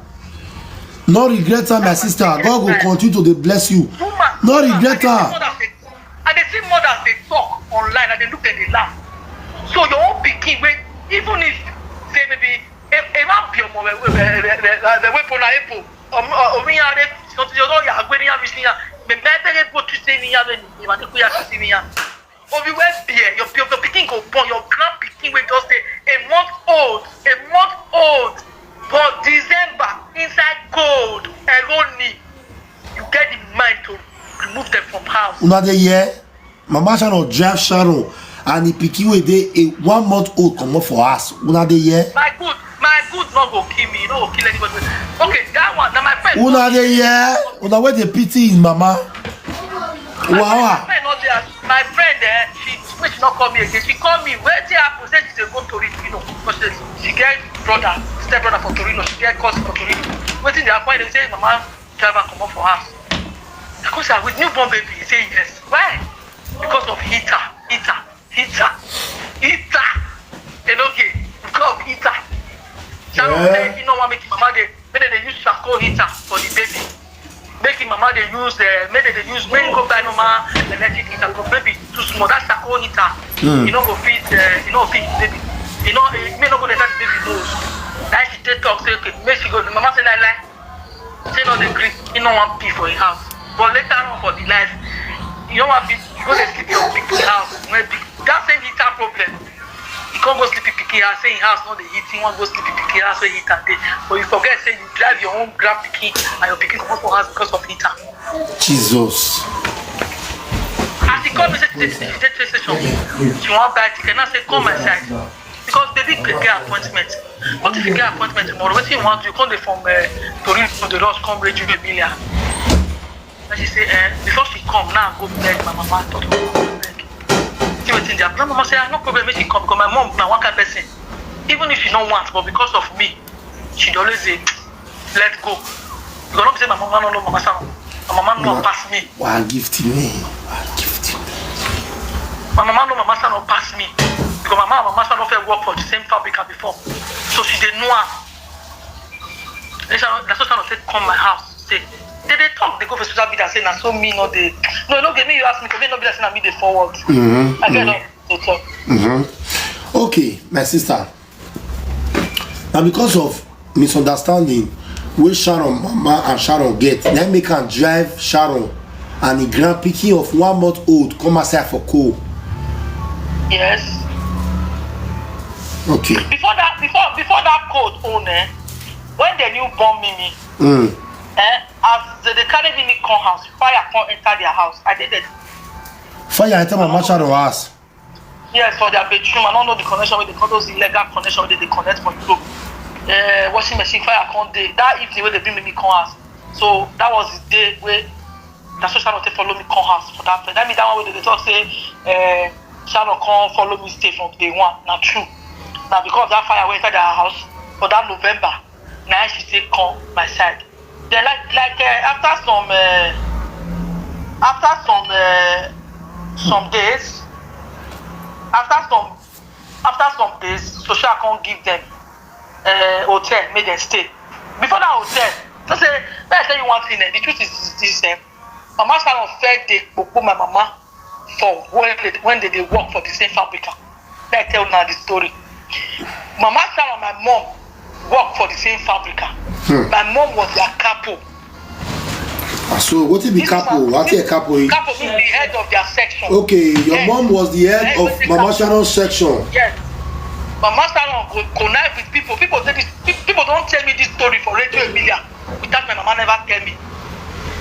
No regret am, my sister. God go continue to dey bless you. Woman, No woman, regret I dey see am. mothers dey, I dey see mothers dey talk online, I dey look dem dey laugh. So your own pikin wey, even if say maybe e e ma bi ọmọ rẹ rẹ rẹ rẹ rẹ wey pona epo ọmọ omi ya rẹ something yóò yà gbé ní yàrá ìṣìyà mẹmẹ bẹrẹ bó tún ṣe ní yàrá ẹni ìwà ní kó yà sí ní yàrá. Obi wey bear your your your pikin go born, your grand pikin wey just dey a month old, a month old, but December inside cold eroni, you get the mind to remove them from house. Una dey hear? Mama Sharon drive Sharon and the pikin wey dey a one month old comot for house. Una dey hear? My good, my good no go kill me, no go kill anybody. Okay, that one na my friend. Una dey hear? Una wey dey pity him mama. My Wawa. friend no dey house. My friend, eh, she, make she no call me again. She call me, wetin happen? Say she dey go Torino, you know, because she, she get brother, step brother for Torino, she get cousin for Torino. Wetin dey happen? They say mama drive her comot for house. I come say, with newborn baby, he say yes. Why? Because of heater, heater, heater, heater. Enoge, because of heater. Sharon Eh? Say he no wan make him mama dey, make dem dey use charcoal heater for the baby. Make him mama dey use, uh, make dem dey use, make him go buy normal electric heater because baby too small. That charcoal heater, Hmm. e no go fit, uh, e no fit baby. E no, e, me no go dey touch baby nose. That she take talk say okay, make she go. The mama say lie lie. Say no dey gree. He no wan pee for him house. But later on for the life, you no wan pee. You go dey sleep your pikin house. When pikin, that same heater problem. You can't go sleep in pikin house. Say him house no dey heat. You wan go sleep in pikin house wey heater dey. But you forget say you drive your own grand pikin and your pikin comot for house because of heater. Jesus. As he call me say she dey she dey train station, she wan buy ticket. Now say come my side because baby get get appointment. What if you get appointment tomorrow? Wetin you wan do? You come dey from uh, Torino dey rush come Radio Emilia. And she say eh, before she come now go beg my mama to come beg. See wetin dey happen. My mama say ah no problem make she come because my mom na one kind person. Even if she no want but because of me, she dey always dey let go. Because no be say my mama no know Mama Sharon. My mama know am pass me. Wa gift me. Wa gift me. My mama know Mama Sharon pass me. Because my mama and Mama Sharon fit work for the same fabric before. So she dey know am. Then Sharon, na so Sharon take come my house. Say, they dey talk, they go for social media, say na so me no dey. No, no, give me you ask me, make no be like say na me dey forward. Mm-hmm. I get no to talk. Mm-hmm. Okay, my sister. Na because of misunderstanding wey Sharon mama and Sharon get, na make am drive Sharon and the grand pikin of one month old come outside for cold. Yes. Okay. Before that, before before that cold own, eh, when the new born Mimi, Mm. eh, as they, they carry Mimi come house, fire come enter their house. I did it. Fire enter mama Sharon house. Yes, for their bedroom. I don't know the connection with the those illegal connection wey they connect for Europe. Uh, washing machine fire come dey that evening wey they bring me come house. So that was the day wey na so Sharon take follow me come house for that place. That mean that one wey they dey talk say uh, Sharon come follow me stay from day one. Na true. Na because of that fire wey enter their house for that November, na she take come my side. Then like like uh, after some uh, after some uh, some days, after some after some days, Social come give them uh, hotel, make them stay. Before that hotel, so say, let I tell you one thing. Eh, the truth is this: eh, Mama Sharon fed the popo my mama for when they, when they, they work for the same fabrica. Let I tell you now the story. Mama Sharon, my mom work for the same fabrica. My mom was their capo. Ah, so what be capo? What a capo? Capo mean the head of their section. Okay, your mom was the head of Mama Sharon section. Yes. Mama Sharon go connect with people. People say this. People don't tell me this story for Radio Emilia without my mama never tell me.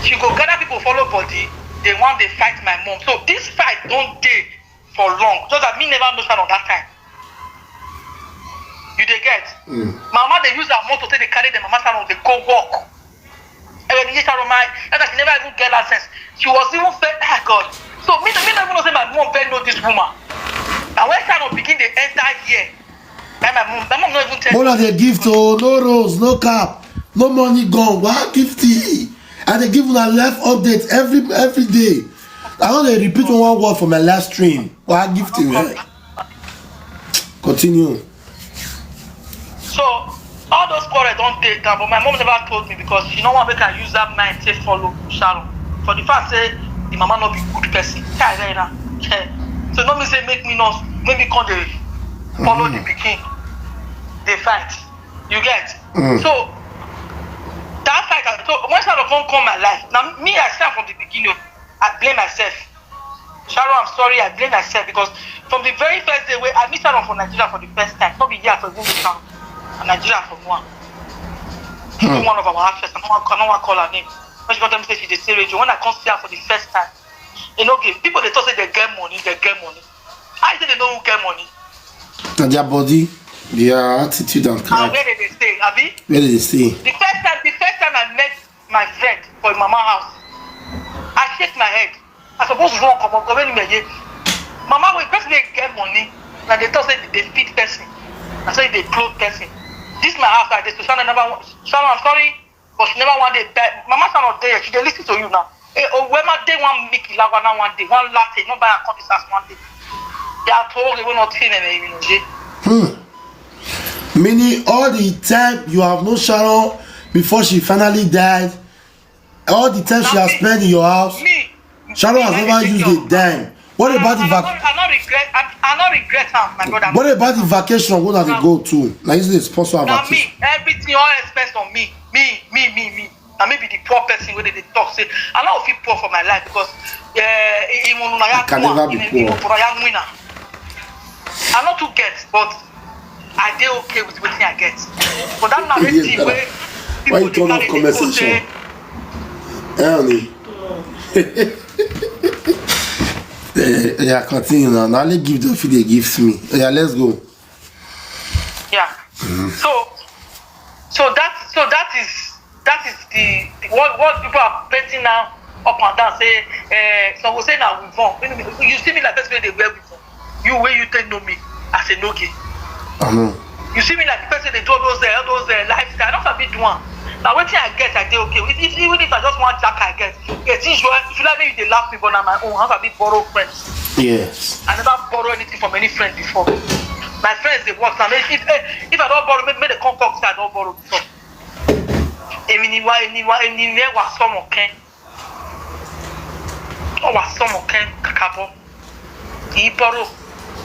She go gather people follow body. They want they fight my mom. So this fight don't dey for long. Just that me never know Sharon that time. You dey get? Mm. Mama dey use her motor take dey carry the Mama Sharon dey go work. Sharon, my, that she never even get license. She was even fed. Ah, God. So me, me not even know say my mom very know this woman. And when Sharon begin dey enter here, and my mom, my mom not even tell me. Mona dey gift, oh, no rose, no cap, no money gone. Why gift? I dey give una life update every every day. I don dey repeat one word for my live stream. Why gift? Continue. So all those quarrels don dey down, but my mom never told me because she no wan make I use that mind take follow Sharon. For the fact say the mama no be good person. Kai, right now. So no mean say make me not, make me come dey follow the pikin dey fight. You get? So that fight, I, so when Sharon come come my life, now me, I stand from the beginning. I blame myself. Sharon, I'm sorry, I blame myself because from the very first day wey I meet Sharon for Nigeria for the first time, no be here for even meet Sharon. Na Nigeria for one. She be one of our actresses. I no wan, I no wan call her name. When she come tell me say she dey sell radio, when I come see her for the first time, you know, give people dey talk say they get money, they get money. I say they no get money. Na their body, their attitude and And character. Where they dey stay, abi? Where they dey stay? The first time, the first time I met my friend for mama house, I shake my head. I suppose run comot, because when you, mama, when person dey get money, na dey talk say they feed person, na say they clothe person. This my house, I dey so Sharon never wa-, Sharon, I'm sorry, but she never one day beg. Mama Sharon dey here, she dey listen to you now. Eh, oh, when my day one Mickey Lagwana one day, one latte, no buy a cup this house one day. They are told they will not see them, you know, Jay. Meaning all the time you have known Sharon before she finally died, all the time she has spent in your house, Sharon has never used a dime. What about the vac-, I no regret, I, I no regret am, my brother. What about the vacation? What are they go to? Now you say they sponsor her vacation. Me, everything, all expense on me. Me, me, me, me. Na me be the poor person wey dey dey talk say I no fit poor for my life because, eh, I can never be poor. I no too get, but I dey okay with wetin I get. But that narrative wey people dey carry dey go say, Elni. Eh, yeah, continue now. Now let give the fit they gives me. Yeah, let's go. Yeah. So, so that, so that is, that is the, the what, what people are painting now up and down. Say, eh, some will say now we wrong. You see me like person wey dey wear we wrong. You, where you take know me as a noge. I know. You see me like the person they do all those, eh, all those, eh, lifestyle. I don't sabi do one. Now wetin I get, I dey okay. If, if, even if I just want jack, I get. Yes, if you, if you like me, you dey laugh me, but na my own. I don't sabi borrow friends. Yes. I never borrow anything from any friend before. My friends, they work. Now, if, if, eh, if I don't borrow, make, make they come talk say I don't borrow before. Èmi ni wá, èmi ni wá, èmi ni wá sọmọ kẹ́. Ó wá sọmọ kẹ́ kàkàbọ̀. Kì í bọ́rọ̀,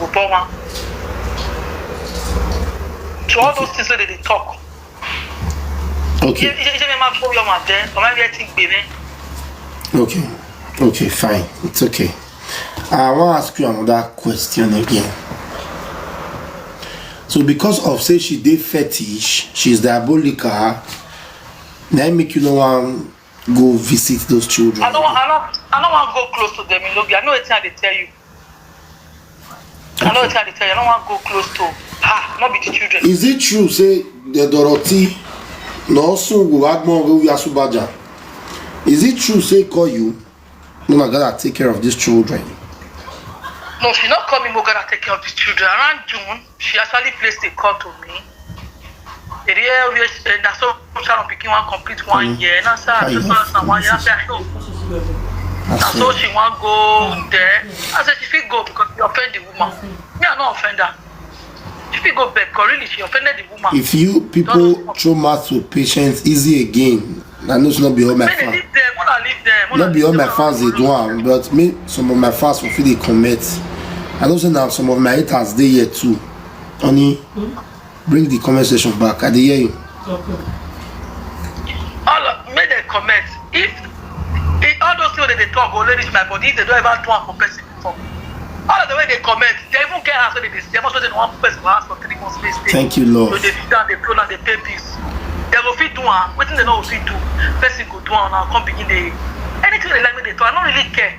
kò bọ́ wọn. To all those things wey they dey talk. Okay. Ṣé, ṣé, ṣé mi máa gbóyè ọmọ àjẹ́? Ọmọ ẹgbẹ́ ti gbè mí. Okay. Okay, fine. It's okay. I wan ask you another question again. So because of say she dey fetish, she's diabolical, na im make you no wan go visit those children? I don't, I don't, I don't want to go close to them, Ilobi. I know wetin I dey tell you. I know wetin I dey tell you. I don't want to go close to her, not be the children. Is it true say the Dorothy, no soon go agbon go Yasubaja? Is it true say call you? No, I gotta take care of these children. No, she not coming. We gotta take care of these children. Around June, she actually placed a call to me. The real, eh, na so Sharon pikin wan complete one year. Na so, na so, na one year. I say, "No." Na so she wan go there. I said she fit go because she offend the woman. Me, I no offend her. She fit go beg, 'cause really she offended the woman. If you people throw mouth to patience easy again, I know it's not be all my fans. Make they leave them, make they leave them. Not be all my fans they do am, but me, some of my fans will feel they comment. I know say now some of my haters dey here too. Honey, bring the comment section back. I dey hear you. Okay. All of, make dem comment. If, if all those things wey dem dey talk go only reach my body, if dem don ever do am for person before. All of the way they comment, they even get house wey dem dey stay. Most of them one person for house for three months, they stay. Thank you, Lord. So they sit down, they close down, they pay bills. They go fit do am. Wetin they no go fit do, person go do am now. Come begin dey, anything they like me, they talk. I no really care.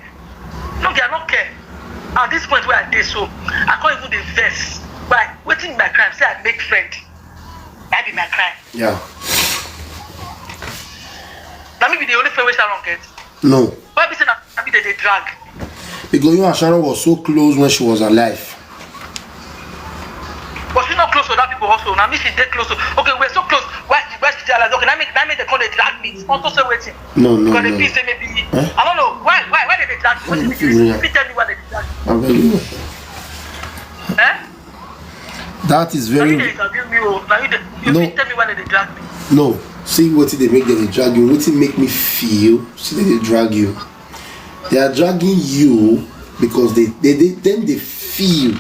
No, I no care. At this point where I dey so, I can't even dey vex. Why? Wetin be my crime? Say I make friend. That be my crime. Yeah. Na me be the only friend wey Sharon get? No. Why be say na me dey dey drag? Because you and Sharon was so close when she was alive. Was she not close to that people also? Now me she dey close to. Okay, we're so close. Why she why she dey alive? Okay, now me now me they call dey drag me. Sponsor say wetin? No, no, Because they no. feel say maybe Eh? I don't know why why why they dey drag me. What is Mm, it? yeah. If you tell me why they dey drag me. I beg you. Eh? That is Now you very dey interview me o. Now you dey you No. fit tell me why they dey drag me. No. See wetin dey make dem dey drag you. Wetin make me feel say dem dey drag you. They are dragging you because they they, they then they feel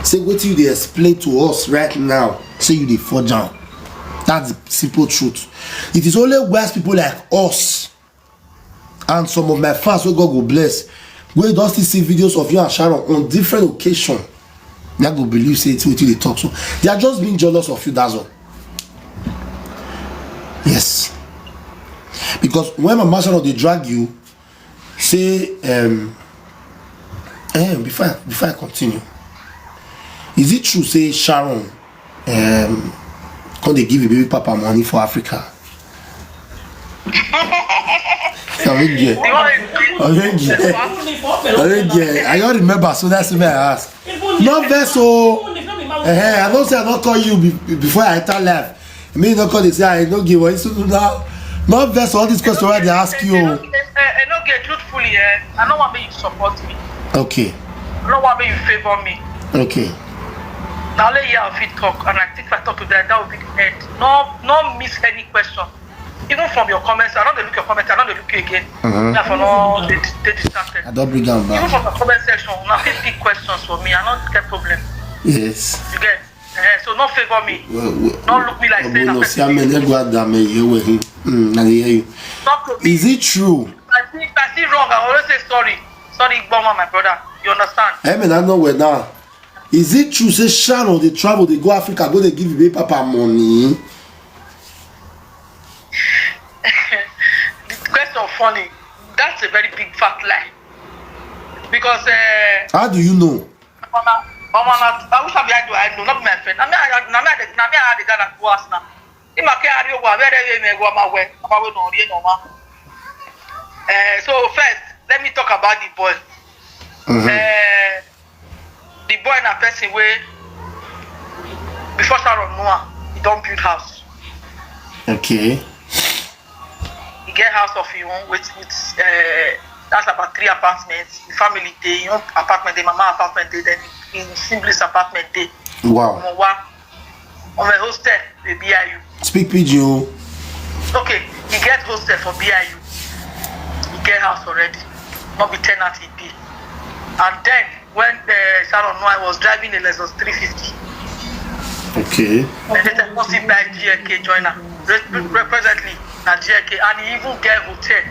say wetin you dey explain to us right now say you dey forge am. That's the simple truth. It is only wise people like us and some of my fans wey God go bless wey don still see videos of you and Sharon on different occasion na go believe say it's wetin you dey talk so. They are just being jealous of you, that's all. Yes. Because when Mama Sharon dey drag you say um, eh, before I, before I continue, is it true say Sharon um, come dey give the baby papa money for Africa? Abeg girl. The one Abeg girl. Abeg girl. I don remember, so that's why I ask. No vex o. Eh, I know say I don call you be- before I enter live. Me no call dey say I no give money. So now, no vex all these questions wey I dey ask you o. I no get truthfully, eh, I no want make you support me. Okay, I no want make you favor me. okay. Na only here I fit talk, and I think if I talk to them, that would be the end. No, no miss any question. Even from your comments, I don't dey look your comments. I don't dey look you again. Mhm. Yeah, for no, they, they distracted. I don bring am Even back. From the comment section, una fit pick questions for me. I no get problem. Yes. You get? Eh, so no favor me. Well, well, No look me like say na Obono person. Siame Negwa Dame Yewe. Mm, I dey hear you. Talk to me. Is it true? I see, I see wrong. I always say sorry. Sorry, Igboma, my brother. You understand? I mean, I know where now. Is it true say Sharon dey travel, dey go Africa, go dey give baby papa money? The question funny. That's a very big fat lie. Because uh, How do you know? Mama, Mama, na, I wish I be do I know, not my friend. Na me, I- na me, I- na me, I had the guy that go ask now. If I carry you, where they may go, my way, my way, no, you know, ma. Uh, so first, let me talk about the boy. Mhm. Uh, the boy na person wey before Sharon know am, he don build house. Okay. He get house of him own with with uh, that's about three apartments. The family dey him own apartment, the mama apartment dey, then him siblings apartment dey. Wow. Omo wa, omo hostel dey B I U. Speak pidgin o. Okay, he get hostel for B I U. He get house already. Not be tenant he be. And then when uh, Sharon know I was driving a Lexus three fifty. Okay. And then I must buy G L K joiner. Re- re- Presently, na G L K, and he even get hotel.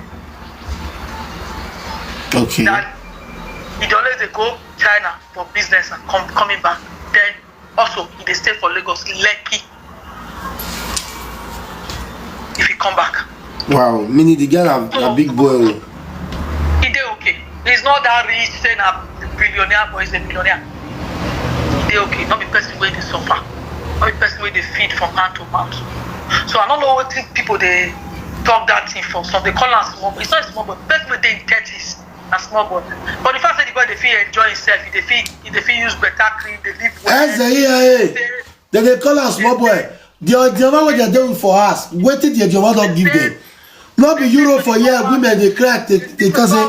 Okay. That he dey always dey go China for business and come coming back. Then also he dey stay for Lagos, Lekki. If he come back, Wow. Meaning the guy na, na big boy o. he dey okay. He's not that rich, say na billionaire, but he's a millionaire. He dey okay. Not be person wey dey suffer. Not be person wey dey feed from hand to mouth. So I don't know what thing people dey talk that thing for. Some dey call am small boy. It's not a small boy. Person wey dey in thirties na small boy. But the fact say the boy dey fit enjoy himself, he dey fit he dey fit use better cream, dey live well. Eze E I A. Dem dey call am small boy. The Ojioma wey dem dey with for house, wetin the Ojioma don give dem? No be Europe for here, women dey cry, dey dey talk say,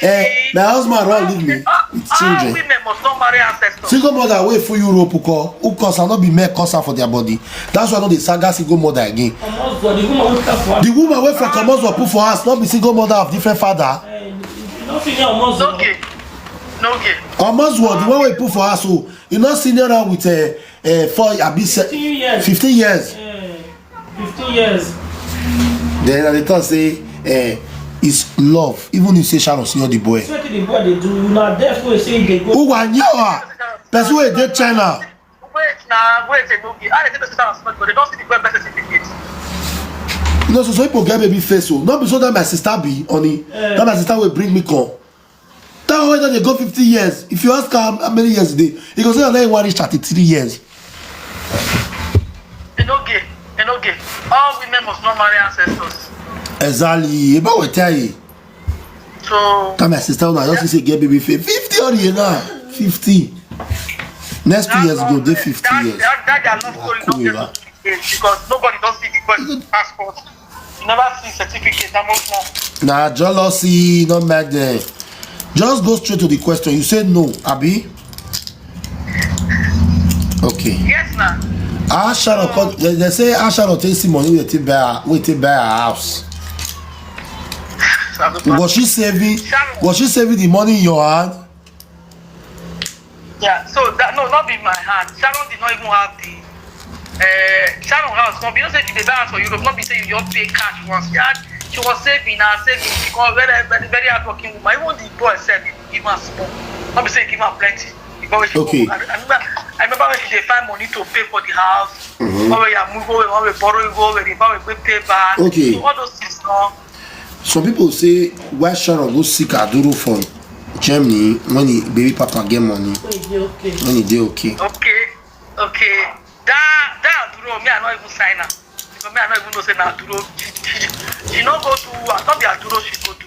eh, my husband run leave me with All children. Women must not marry ancestors. Single mother wey full Europe ko, who cause am? No be men cause am for their body. That's why no dey saga single mother again. Omozuo, the woman wey put am for The woman wey from Omozuo put for house, no be single mother of different father. Eh, you no fit hear Omozuo. N'oge, n'oge. Omozuo, the one wey put for house, so you no senior am with uh, uh, four, abi se- Fifteen years. Fifteen years. Eh, fifteen years. Then I dey talk say, eh, it's love. Even if say Sharon senior the boy. Wetin the boy dey do? Una deaf wey say he dey go. Who wa nyawa? Person wey dey China. Wait na, wait, n'oge. How dey take person down small, but they don see the boy person certificate. No, so some people get baby face o. No be so that my sister be, honey. Eh. That my sister wey bring me come. That one wey don dey go fifty years. If you ask her how many years e dey, e go say na him wan reach thirty-three years. N'oge, n'oge. All women must not marry ancestors. Exactly. About what time? So Come, my sister, una just say get baby face. Fifty or you now? Fifty. Next two years go dey fifty that, years. That, that their love story not Akuera. Get to this because nobody don't see the person passport. You never see certificate. That much more. Na jealousy, no make them. Just go straight to the question. You say no, abi? Okay. Yes, na. How Sharon come? They, they say how Sharon take see money wey take buy her, wey take buy her house. Was she saving? Was she saving the money in your hand? Yeah, so that, no, not be my hand. Sharon did not even have the. Uh, Sharon house, no, you know, say she dey buy house for Europe, not be say you just pay cash once. She had, she was saving and saving because very, very, very hardworking woman. Even the boy said he give her small, not be say he give her plenty. Because she Okay. I, I remember, I remember when she dey find money to pay for the house. Mm-hmm. When we are move away, when we borrow, you go away, the borrow, we pay back. Okay. So all those things, no. Some people say why Sharon go seek Aduro for Germany when the baby papa get money, Wait, you okay? when he dey okay. Okay, okay. That that Aduro, me I not even sign her. Because me I not even know say na Aduro. She she she no go to. I not be Aduro she go to.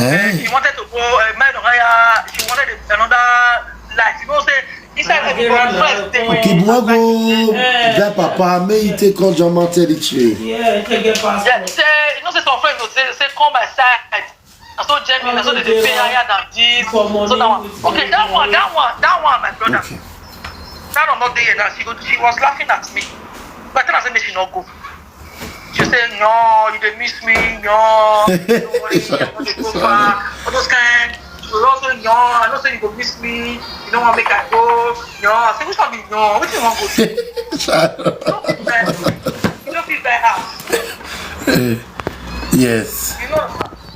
Eh, Eh? she wanted to go. Uh, marry higher. She wanted a, another life. You know say inside Ah, everybody yeah, first day. yeah. Kibuago, that papa may he take on German territory. Yeah, you can get Yeah, passport. say you know say some friends go say say come my side. I so Germany, I so they dey pay higher than this. For money, So that one. with Okay, that one, that one, that one, my brother. Okay. That one not there now. She go. She was laughing at me. But then I said, make she not go. She said, no, you dey miss me, no. Don't worry, I want to go back. All those kind. She was also, no, I know say you go miss me. You don't want make I go. No, I said, which one be no? Which you want go do? Sharon. You don't feel bad. You don't feel bad house. Yes. You know,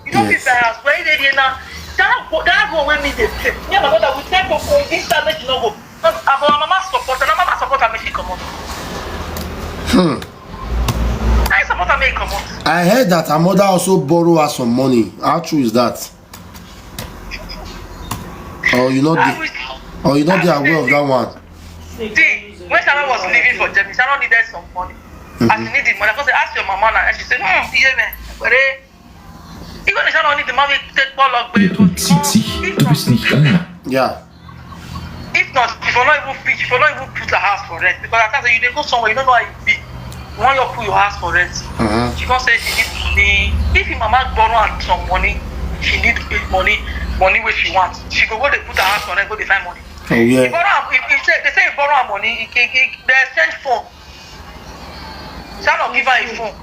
you don't Yes. feel bad house. Where they dey now? That go, that go when me dey pay. Me and my mother we take up for this time make you no go. But our mama support, and our mama support and make she come on. Hmm. I support and make come on. I heard that her mother also borrow her some money. How true is that? Or you not I dey, wish. or you not dey aware of that one? See, when Sharon was leaving for Germany, Sharon needed some money. And she need the money. I go say, ask your mama now. And she said, hmm, yeah, man. But eh, even if Sharon need the money, take Paul up. Ihr tut Titi, du bist nicht Anna. Yeah. If not, she for not even fit, she for not even put her house for rent. Because I can't say you dey go somewhere, you don't know how you be. You want you put your house for rent. Uh-huh. She can't say she need money. If your mama borrow her some money, she need money, money where she wants. She go go they put her house for rent, go they find money. Oh He yeah. borrow, he, he say, they say he borrow her money, he, he, he, they exchange phone. Sharon give her a phone.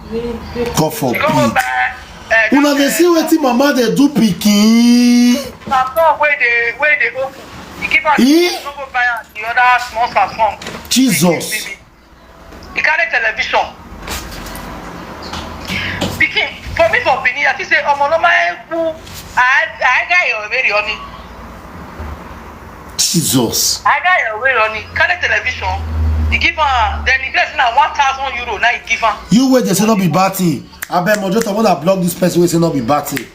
God She go go forbid. buy. Uh, Una dey see wetin mama dey do pikin. Her phone where they where they open. He give her. Eh? She go go buy her the other small her phone. Jesus. He carry television. Pikin, for me for Benin, I think say omo no my who I I got your very on. Jesus. I got your way on. Carry television. He give her then he bless now one thousand euro. Now he give her. You wey dey say no be bad thing. Abeg, moderator, wanna block this person wey say no be bad thing.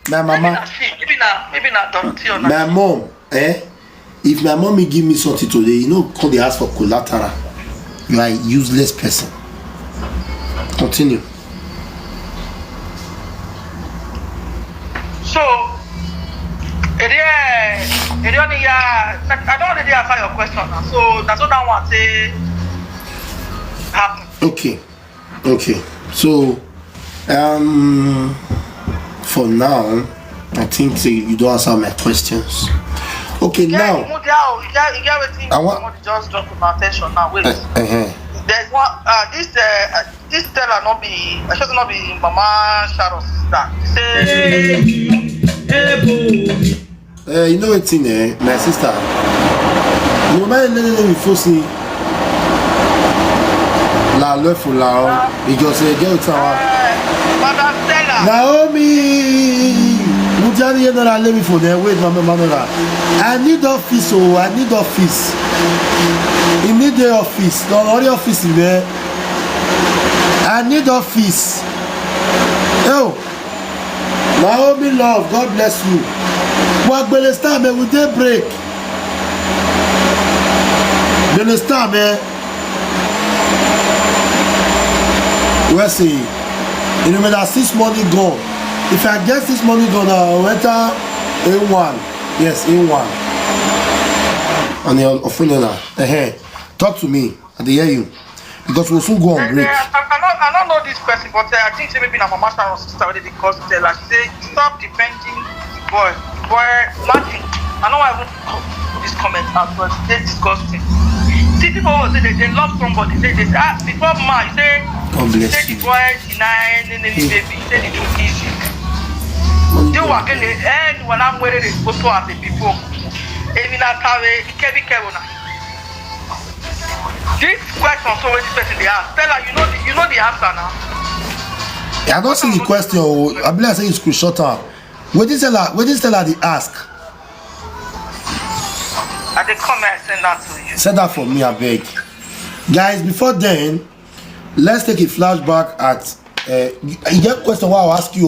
My Maybe mama, na she, maybe na maybe na Dorothy or my na. Mom, eh? If my mommy give me something today, you know, come dey ask for collateral. You are a useless person. Continue. So, area, area ni ya. I don't already answer your question now. So that's what I want to happen. Okay. Okay. So, um, for now, I think say you don't answer my questions. Okay, Yeah, now you move there, you get, you get wetin I want- somebody just drop to my attention now. Wait, uh, uh, there's one. Uh, this uh, uh, this teller not be. I should not be Mama Sharon's sister. Say uh, you know wetin, eh, my sister. You know, my lady name before say la love for la because eh, get wetin I want. Madam Stella. Naomi Mujani, you know that lady for there. Wait, my mama, no, that. I need office, oh, I need office. You need the office. No, only office in there. I need office. Oh, Naomi love, God bless you. But Benin star, man, we dey break. Benin star, man. Where say, you remember that six money gun? If I get six money gun, I will enter A one. Yes, A one. And your phone now. Uh-huh. Talk to me. I dey hear you. Because we'll soon go on And, break. uh, I, I, don't, I don't know this person, but uh, I think say maybe na Mama Sharon sister wey dey call Stella. She say stop defending the boy. The boy, imagine. I know I won't put this comment out, but it's disgusting. See, people will say they, they love somebody. They, they say, ah, before ma, you say, God you bless say you. The boy deny any baby, say the truth is you. They were getting, and when I'm where they supposed to have the people. Even that's how they carry care now. This question, so when this person they ask, tell her, you know the, you know the answer now. I don't see the question. Oh, I believe I say you screenshot her. What did Stella? What did Stella the ask? I dey come, I send that to you. Send that for me, I beg. Guys, before then, let's take a flashback at. Uh, you get question? What I'll ask you.